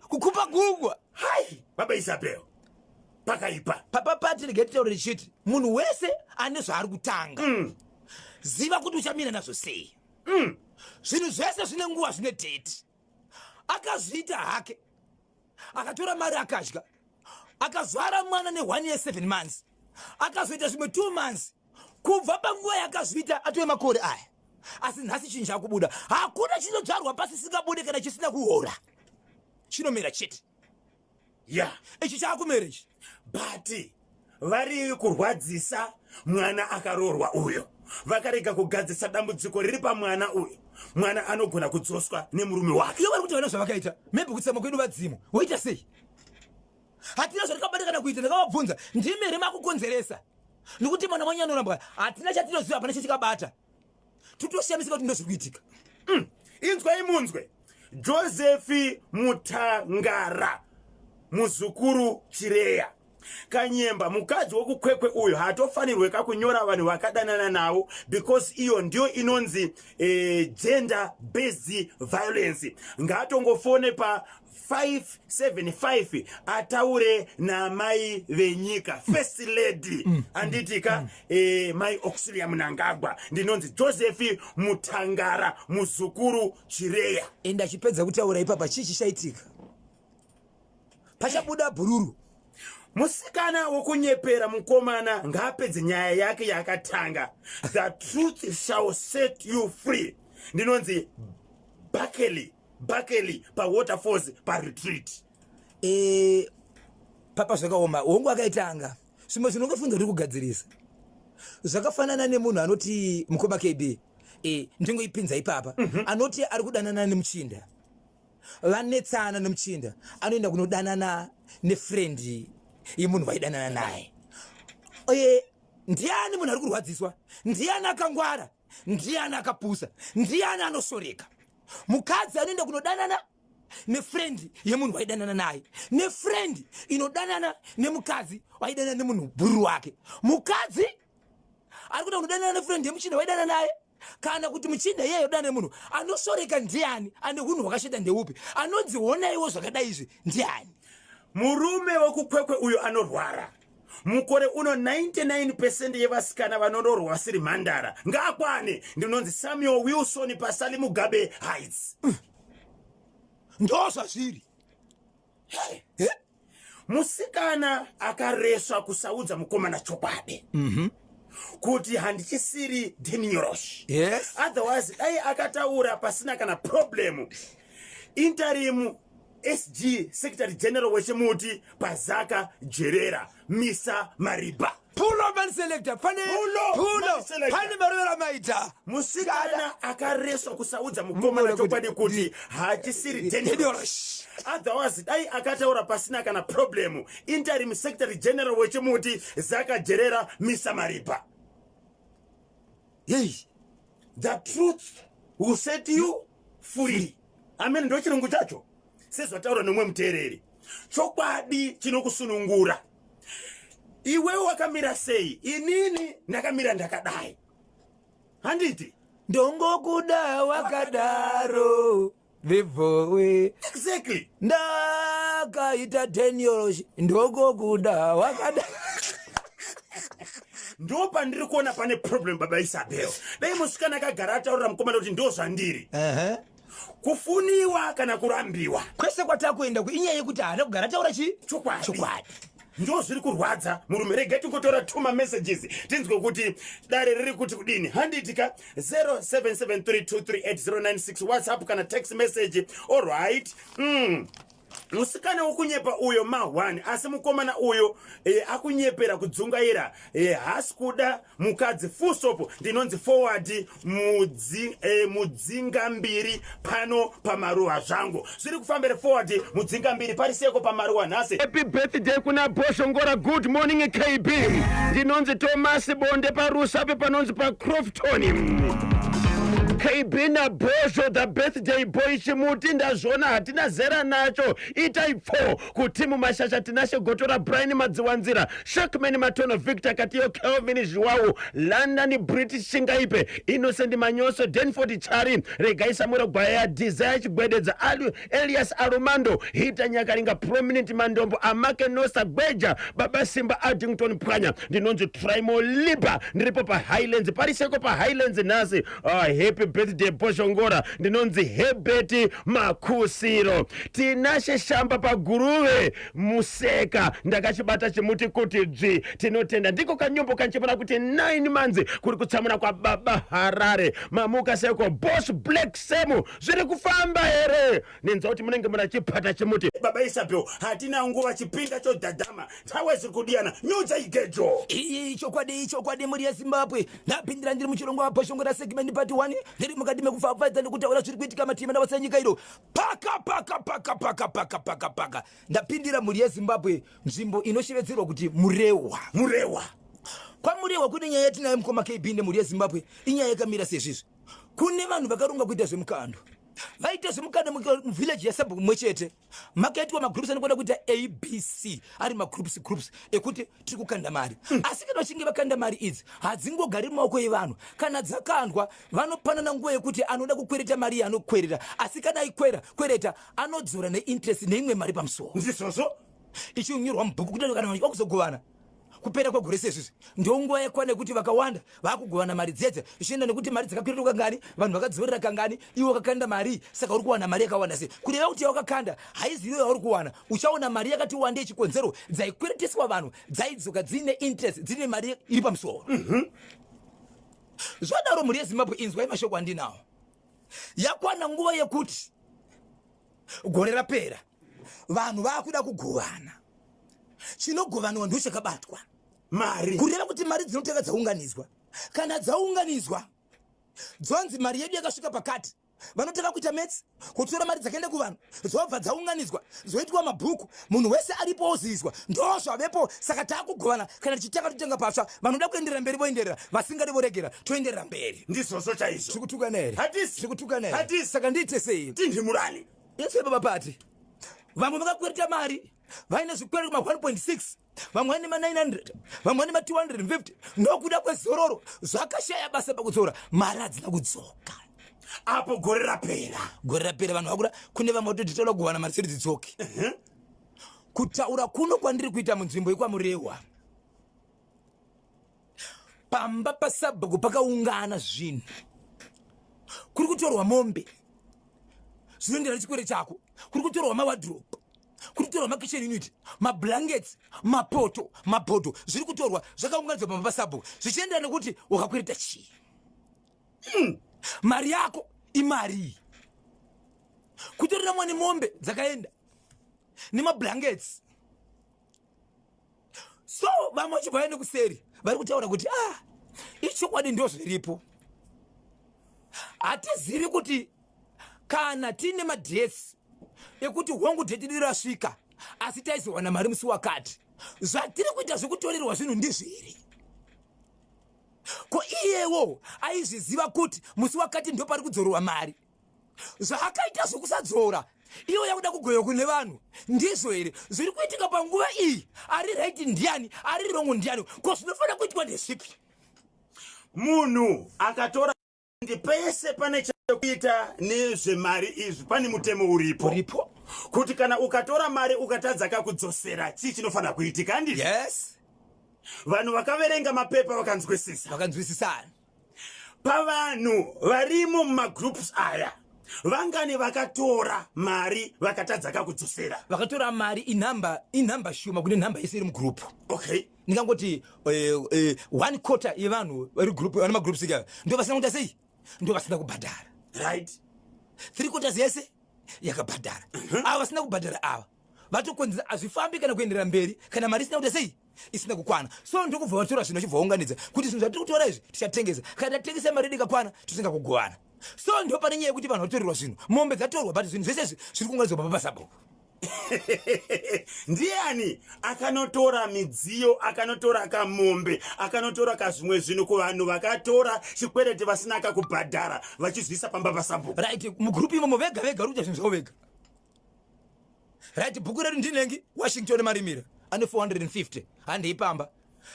kukupa gungwa. Hai, baba Isabel, pakaipa. Papa pati regai titaure tichiti munhu wese ane zvaari kutanga. Ziva kuti uchamira nazvo sei. Zvinhu zvese zvine nguva, zvine date. Akazviita hake, akatora mari akadya, akazvara mwana ne1 year 7 months, akazoita zvimwe 2 months kubva panguva yakazviita, atove makore aya. Asi nhasi chinhu chakubuda. Hakuna chinodzvarwa pasi singabude kana chisina kuora, chinomera chete. Ichi chakumera ichi. But vari kurwadzisa mwana akaroorwa uyo. Vakarega kugadzisa dambudziko riri pamwana uyu, mwana anogona kudzoswa nemurume wake. Iyo vari kuti vana zvavakaita, maybe kutsamwa kwedu vadzimu. Woita sei? Hatina zvatikabata kana kuita. Ndakavabvunza, ndimi here makukonzeresa nekuti mwana wanyu anorambwa? Hatina chatinoziva, hapana chatikabata. Totoshamisika kuti ndozviri kuitika. Inzwai munzwe. Joseph Mutangara muzukuru Chireya. Kanyemba mukadzi wekuKwekwe uyu haatofanirwe kakunyora vanhu vakadanana navo because iyo ndiyo inonzi gender based violence. Ngaatongofone pa 575 ataure namai venyika, first lady, anditika mai Auxilia Mnangagwa. Ndinonzi Joseph Mutangara muzukuru Chireya. Ende achipedza kutaura ipapa, chii chichaitika? Pachabuda bhururu. Musikana wokunyepera mukomana ngaapedze nyaya yake yaakatanga. The truth shall set you free. Ndinonzi Bakeli Bakeli paWaterfalls paRetreat. Papa zvakaoma. Hongu, akaitanga zvimwe zvinongofunza kuti kugadzirisa zvakafanana nemunhu anoti, mukoma KB, ndingoipinza ipapa, anoti ari kudanana nemuchinda, vanetsana nemuchinda, anoenda kunodanana nefriend yemunhu vaidanana naye. Ndiani munhu ari kurwadziswa? Ndiani akangwara? Ndiani akapusa? Ndiani anosoreka? Mukadzi anoenda kunodanana nefriend yemunhu waidanana naye, nefriend inodanana nemukadzi waidanana nemunhu bhururu wake. Mukadzi ari kuda kunodanana nefriend yemuchinda waidanana naye, kana kuti muchinda iyeye odanana nemunhu anosoreka. Ndiani ane unhu hwakashata? Ndeupi anonzi honaiwo zvakadai izvi? Ndiani? Murume wekuKwekwe uyo anorwara. Mukore uno 99% yevasikana vanoroorwa vasiri mhandara. Ngaakwane. Ndinonzi Samuel Wilson paSally Mugabe Heights. Ndo zvazviri. Musikana akaresva kusaudza mukomana chokwadi kuti handichisiri Denirosh. Otherwise dai akataura pasina kana problem. Interim SG, secretary general wechimuti paZaka Jerera Misa Mariba. Pulo man selector, pane Pulo, pulo man selector. Pane marovero amaita. Musikana akareswa kusaudza mukomana chokwadi kuti haachisiri Denirosh. Otherwise dai akataura pasina kana problem. Interim secretary general wechimuti Zaka Jerera Misa Mariba. Yei. The truth will set you free. Amen. Ndo chirungu chacho sezvataura nomwe muteereri. Chokwadi chinokusunungura. Iwewe wakamira sei? Inini ndakamira ndakadai, handiti? Ndongokuda wakadaro, vibvowe. Ndakaita Daniel, ndogokuda wakadaro. Ndo pandiri kuona pane problem, baba Isabel. Dai musikana akagara ataurira mukomana kuti ndo zvandiri, kufuniwa kana kurambiwa. Kwese kwatakuenda ku inyaya yekuti haana kugara taura chi Chokwadi. Chokwadi. Ndo zviri kurwadza murume. Regai tingotora tuma messages tinzwe kuti dare riri kuti kudini, handitika? 0773238096, WhatsApp kana text message. Alright. Musikana wokunyepa uyo ma1, asi mukomana uyo akunyepera kudzungaira, haasi kuda mukadzi, full stop. Ndinonzi Forward Mudzinga mbiri pano pamaruva. Zvangu zviri kufambira. Forward Mudzinga mbiri pariseko pamaruva nhasi. Happy birthday kuna Boshongora. Good morning KB, ndinonzi Thomas Bonde paRusape, panonzi paCrofton. KB naBosho, the birthday boy chimuti, ndazvona, hatina zera nacho. Itai pfo kutimu Mashasha, Tinashe Gotora, Brian Madziwanzira, Shakman Matono, Victor Katiyo, Kelvin Zhuwawu, London British Chingaipe, Innocent Manyoso, Denford Chari, Regai Samuel Gwaya, Desire Chigwededza, Elias Arumando, Hita Nyakaringa, Prominent Mandombo, Amake Nosa Gweja, Baba Simba, Addington Pwanya. Ndinonzi Trimo Liba, ndiripo paHighlands, pariseko paHighlands nhasi. Happy birthday Boshongora. Ndinonzi Hebert Makusiro. Tinashe Shamba paGuruve Museka, ndakachibata chimuti kuti dzvi. Tinotenda. Ndiko kanyombo kanchipona kuti 9 months kuri kutsamura kwababa Harare. Mamuka seko Boss Black Semu? Zviri kufamba here? Nenza kuti munenge muna chipata chimuti. Baba Isabel, hatina nguva, chipinda chodhadhama, tawe zviri kudiyana nyudza igejo. Iyi chokwadi, chokwadi, mhuri yeZimbabwe. Ndapindira ndiri muchirongwa Boshongora segment part 1, ndiri mukati mekupfapfaidza nekutaura zviri kuitika mativi mana senyika ino. Paka paka paka paka paka paka paka ndapindira, mhuri yeZimbabwe, nzvimbo inoshevedzerwa kuti Murehwa. Murehwa. KwaMurehwa kune nyaya yatinayo, mukoma KB nemhuri yeZimbabwe. Inyaya yakamira sezvizvi. Kune vanhu vakaronga kuita zvemukando, vaita zvemukando muvillage yasabhuku mumwe chete. Makaitwa magroups anokwana kuita abc, ari magroups groups ekuti tiri kukanda mari. Asi kana vachinge vakanda mari idzi, hadzingogari mumaoko evanhu. Kana dzakandwa, vanopanana nguva yekuti anoda kukwereta mari iyi anokwereta, asi kana aikwera kwereta anodzora neinterest neimwe mari pamusoro. Ndizvozvo. Ichinyorwa mubhuku kuti kana vakuzogovana kupera kwegore sezvizvi, ndonguva yakwana yekuti vakawanda vakugovana mari dzedze, zvichienda nekuti mari dzakakweretwa kangani, vanhu vakadzorera kangani, iwe wakakanda mari, saka uri kuwana mari yakawanda sei. Kureva kuti yawakakanda haizi iyo yauri kuwana, uchaona mari yakati wande. Chikonzero, dzaikwereteswa vanhu dzaidzoka dziine interest, dzine mari iri pamusoro. Zvadaro, mhuri yeZimbabwe, inzwai mashoko andinawo. Yakwana nguva yekuti gore rapera, vanhu vaakuda kugovana. Chinogovanwa ndo chakabatwa. Mari. Kureva kuti mari dzinotanga dzaunganidzwa. Kana dzaunganidzwa, dzonzi mari yedu yakasvika pakati, vanotanga kuita maths, kutora mari dzakaenda kuvanhu, dzobva dzaunganidzwa, dzoitwa mabhuku, munhu wese aripo oziviswa, ndo zvavepo. Saka taakugovana. Kana tichitanga, totenga patsva. Vanoda kuenderera mberi voenderera, vasingadi voregera, toenderera mberi. Ndizvozvo chaizvo. Tiri kutukana here? Hatisi. Tiri kutukana here? Hatisi. Saka ndiite sei? Tindimurani. Yese baba pati vamwe vakakwereta mari vaine zvikwereti ma 1.6, vamwe vane ma900, vamwe vane ma250. Ndokuda kwezororo zvakashaya basa pakudzora mari, hadzina kudzoka. Apo gore rapera. Gore rapera, vanhu vakuda, kune vamwe vatoti toda kuwana mari dzedu dzidzoke. Kutaura kuno kwandiri kuita, munzvimbo yekwaMurehwa, pamba pasabhuku pakaungana zvinhu. Kuri kutorwa mombe zvinoendera nechikwere chako, kuri kutorwa mawardrobe, kuri kutorwa makitchen unit, mablankets, mapoto, mabhodho, zviri kutorwa zvakaunganidzwa pamba pasabhuku, zvichienderana nekuti wakakwereta chii. Mari yako imarii. Kutorera mwane mombe dzakaenda nemablankets. So vamwe vachibva vaende kuseri, vari kutaura kuti, ah, ichokwadi, ndo zviripo. Hatizivi kuti kana tiine madates ekuti hongu, date riri rasvika, asi taizowana mari musi wakati. Zvatiri kuita zvekutorerwa zvinhu ndizviri ko? Iyewo aizviziva kuti musi wakati ndo pari kudzorwa mari. Zvaakaita zvokusadzora, iwo yakuda kugoyiwa kune vanhu, ndizvo here zviri kuitika panguva iyi? Ari right ndiani? Ari wrong ndiani? Ko zvinofanira kuitwa ndezvipi? Munhu akatora ndi pese pane chekuita nezvemari izvi, pane mutemo uripo. Uripo. Kuti kana ukatora mari ukatadza kakudzosera, chii chinofanira kuitika, handizvo? Yes. Vanhu vakaverenga mapepa vakanzwisisa. Vakanzwisisana. Pavanhu varimo mumagroups aya, vangani vakatora mari vakatadza kakudzosera? Vakatora mari inhamba, inhamba shoma kune nhamba yese iri mugroup. Ndingangoti one quarter yevanhu vari group, vane magroups ika, ndo vasina kuita sei, ndo vasina kubhadhara. Three quarters yese yakabhadhara. Ava vasina kubhadhara ava vatokonzera hazvifambi kana kuenderera mberi kana mari isina kuita sei, isina kukwana. So ndokubva vatora zvinhu, vachibva vaunganidza kuti zvinhu zvatiri kutora izvi tichatengesa. Kana tatengesa, mari yedu ikakwana, totenga kugovana. So ndo pane nyaya yekuti vanhu vatorerwa zvinhu, mombe dzatorwa, but zvinhu zvese izvi zviri kuunganidzwa pamba pasabhuku. Ndiani akanotora midziyo, akanotora kamombe, akanotora kazvimwe zvinhu kuvanhu vakatora chikwereti vasina kakubhadhara, vachizviisa pamba pasabhuku? Right, mugroup imomo vega vega vari kuita zvinhu zvavo vega. Right, bhuku redu ndinengi Washington Marimira ane 450, handei pamba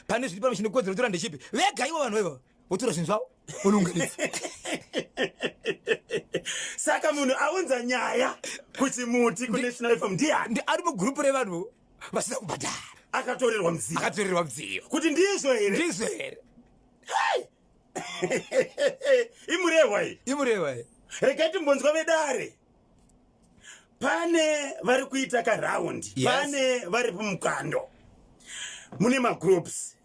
pane zviri pano, chinokodzera kutora ndechipi? Vega ivo vanhu ivavo votora zvinhu zvavo, vonounganidza. Saka munhu aunza nyaya kuchimuti kuNational FM ndiani? Ndi ari mugroup revanhu vasina kubhadhara. Akatorerwa mudziyo. Akatorerwa mudziyo. Kuti ndizvo here? Ndizvo here? Imurehwa iyi. Imurehwa iyi. Regai timbonzwa vedare. Pane vari kuita karaundi. Pane vari pamukando, mune magroups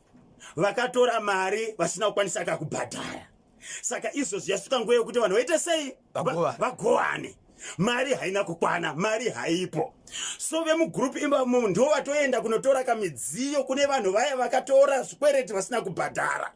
vakatora mari vasina kukwanisa kakubhadhara. Saka izvozvi yasvika nguva yekuti vanhu vaite sei? Vagovane. Vagovane. Mari haina kukwana, mari haipo. So vemugroup imomo ndo vatoenda kunotora kamidziyo kune vanhu vaya vakatora zvikwereti vasina kubhadhara.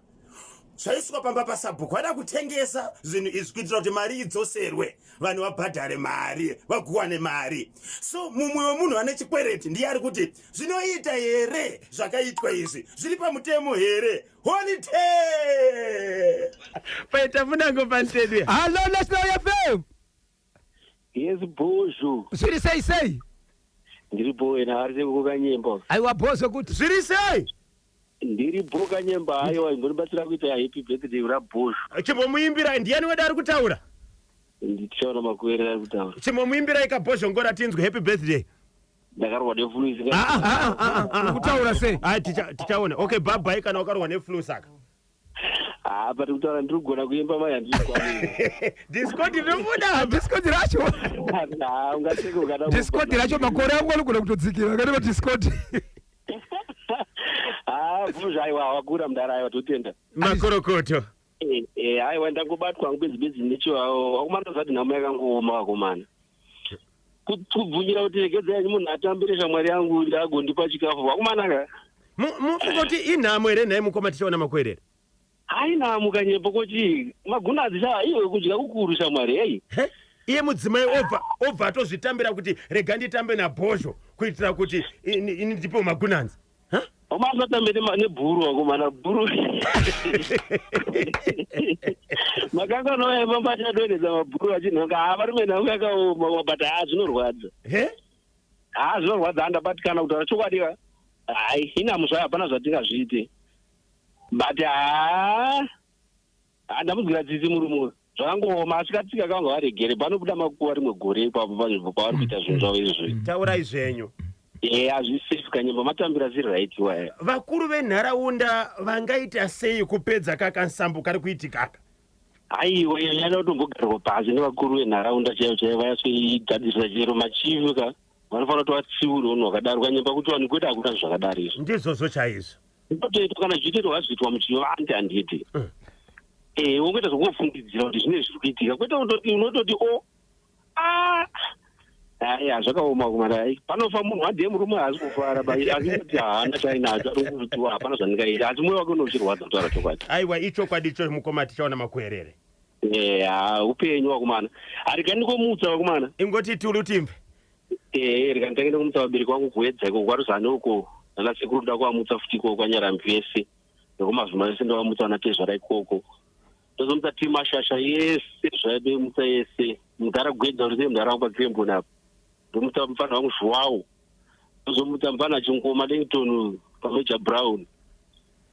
Zvaiswa pamba pasabhuku, vada kutengesa zvinhu izvi kuitira kuti mari idzoserwe, vanhu vabhadhare mari, vaguwane mari. So mumwe wemunhu ane chikwereti ndiye ari kuti zvinoita here zvakaitwa izvi, zviri pamutemo here? Holy Ten! Paita munango pantedwe. Hallo, National FM. Yes, bhozho. Zviri sei sei? Ndiri bho wena, ari sei kukanyemba? Aiwa bhozho kuti. Zviri sei? Ndiri bho kanyemba, aiwa imbonibatsira kuita happy birthday kuna bhozho. Chimbomuimbirai, ndiani wedu ari kutaura? Ndichaona makuerera ari kutaura. Chimbomuimbirai kabhozhongora tinzwe happy birthday. Ndakarwa neflu isinga. Ah, ah, ah, ah, kutaura sei? Ai tichaona. Okay, bye bye kana wakarwa neflu saka. Ah, but kutaura ndiri kugona kuimba mai handikwanisi. Discord rinobuda. Discord racho. Ah, ungateke ukada. Discord racho makore angu anogona kutodzikira akati Discord. Ah, bvuzha aiwa wakura mudara aiwa totenda. Makorokoto. Eh, eh, aiwa ndangobatwa hangu bedzi bedzi nechiwawo. Wakomana zati nhamo yakangooma wakomana. Kubvumira kuti regedzai munhu atambire shamwari yangu agondipa chikafu. Wakomana ka. Mufunga kuti inhamo here nhai mukoma tichaona makwerere? Haina mukanyepo kochi magunadzi sha iwe kudya kukuru shamwari hei. He? Iye mudzimai obva obva atozvitambira kuti rega nditambe nabhozho kuitira kuti ini ini ndipe magunanzi. Ha? Umasatambe nebhuru wakomana bhuru. Makanga anoemba mbatadonhedza mabhuru achinhonga haa varume nhangu yakaoma but haa zvinorwadza. He? Haa zvinorwadza handabatikana kutaura chokwadi ka. Hai inhamo zvayo hapana zvatingazviite. But haa handamudzira tsitsi murume uyu. Zvakangooma asi katsika kanga varegere panobuda makuva rimwe gore ipapo panzvimbo pavari kuita zvinhu zvavo izvi. Taurai zvenyu. Eh hazvisafe kanyemba matambira zviri right waya. Vakuru venharaunda vangaita sei kupedza kakansambo kari kuitikaka? Aiwa iyo yada kutombogarirwa pasi nevakuru venharaunda chaivo chaivo vayatsoigadzirisa chero machivi ka vanofanira kuti vatsiure unhu hwakadaro kanyemba kuti vanhu kwete hakuna zvakadaro izvo. Ndizvozvo chaizvo. Zvinotoitwa kana zvichitoitwa ngazviitwa muchivande handiti. Eh wongoita zvokungofungidzira kuti zvine zviri kuitika kwete unototi unototi o ah haya zvakaoma kumana hai panofa munhu one day murume haasi kufara ba asi kuti haana chainacho ari kutiwa hapana zvandingaita asi mwoyo wake unochirwadza kutaura chokwadi. Aiwa ichokwadi icho mukoma tichaona makwerere. Eh ha upenyu wakumana. Harika ndikomutsa wakumana. Ingoti tulu timbe. Eh rega nditange ndikomutsa vabereki vangu kuwedza ikoko kwaruzane uko nana sekuru ndoda kuvamutsa futi ikoko kwanyarambi vese nekumavhima vese ndovamutsa vana tezvara ikoko. Ndozomutsa team mashasha yese zvaimutsa yese mudhara gwedza uri sei mudhara wangu pagremboni apa. Ndomutsa mufana wangu Zhuwawo. Ndozomutsa mufana Chingoma Lengton paMajor Brown.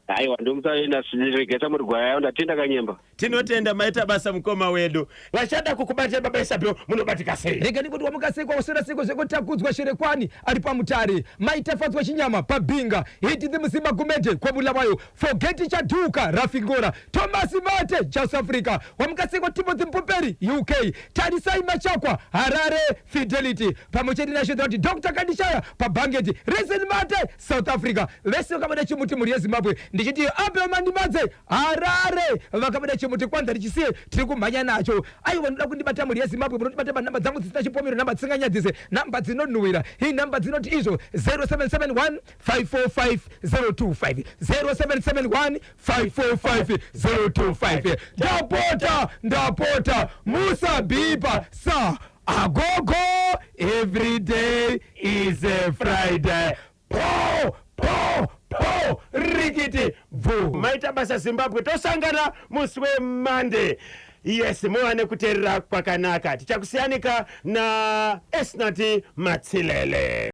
Aiwa ndomusaregesa muri gwaya ndatenda kanyemba. Tinotenda maita basa mukoma wedu. Vachada kukubatai baba Isabel munobatika sei? Rega ndingoti wamuka seiko waswera seiko zveko Takudzwa Sherekwani ari paMutare Mai Tafadzwa Chinyama paBinga Hit the Muzimba Gumede kwaBulawayo Forget Chaduka Rafingora Thomas Mate South Africa wamuka seiko Timothy Mpuperi UK Tarisai Machakwa Harare Fidelity pamwe chete naShedza kuti Dr Kandishaya paBhangeti Reason Mate South Africa vese vakabuda chimuti mhuri yeZimbabwe ndichiti Abel Mandimadze Harare vakabuda chimuti kwanza ndichisiye tiri kumhanya nacho aiwa vanoda kundibata mhuri yeZimbabwe munotibata panhamba dzangu dzisina chipomero nhamba dzisinganyadzise nhamba dzinonhuwira hii nhamba dzinoti izvo 0771 545 025 0771 545 025 ndapota ndapota musabhipa sa agogo every day is a Friday po po po rikiti bvu. Maita basa Zimbabwe, tosangana musi weMonday. Yes, muva nekuteerera kwakanaka. Tichakusiyanika na Esnati Matsilele.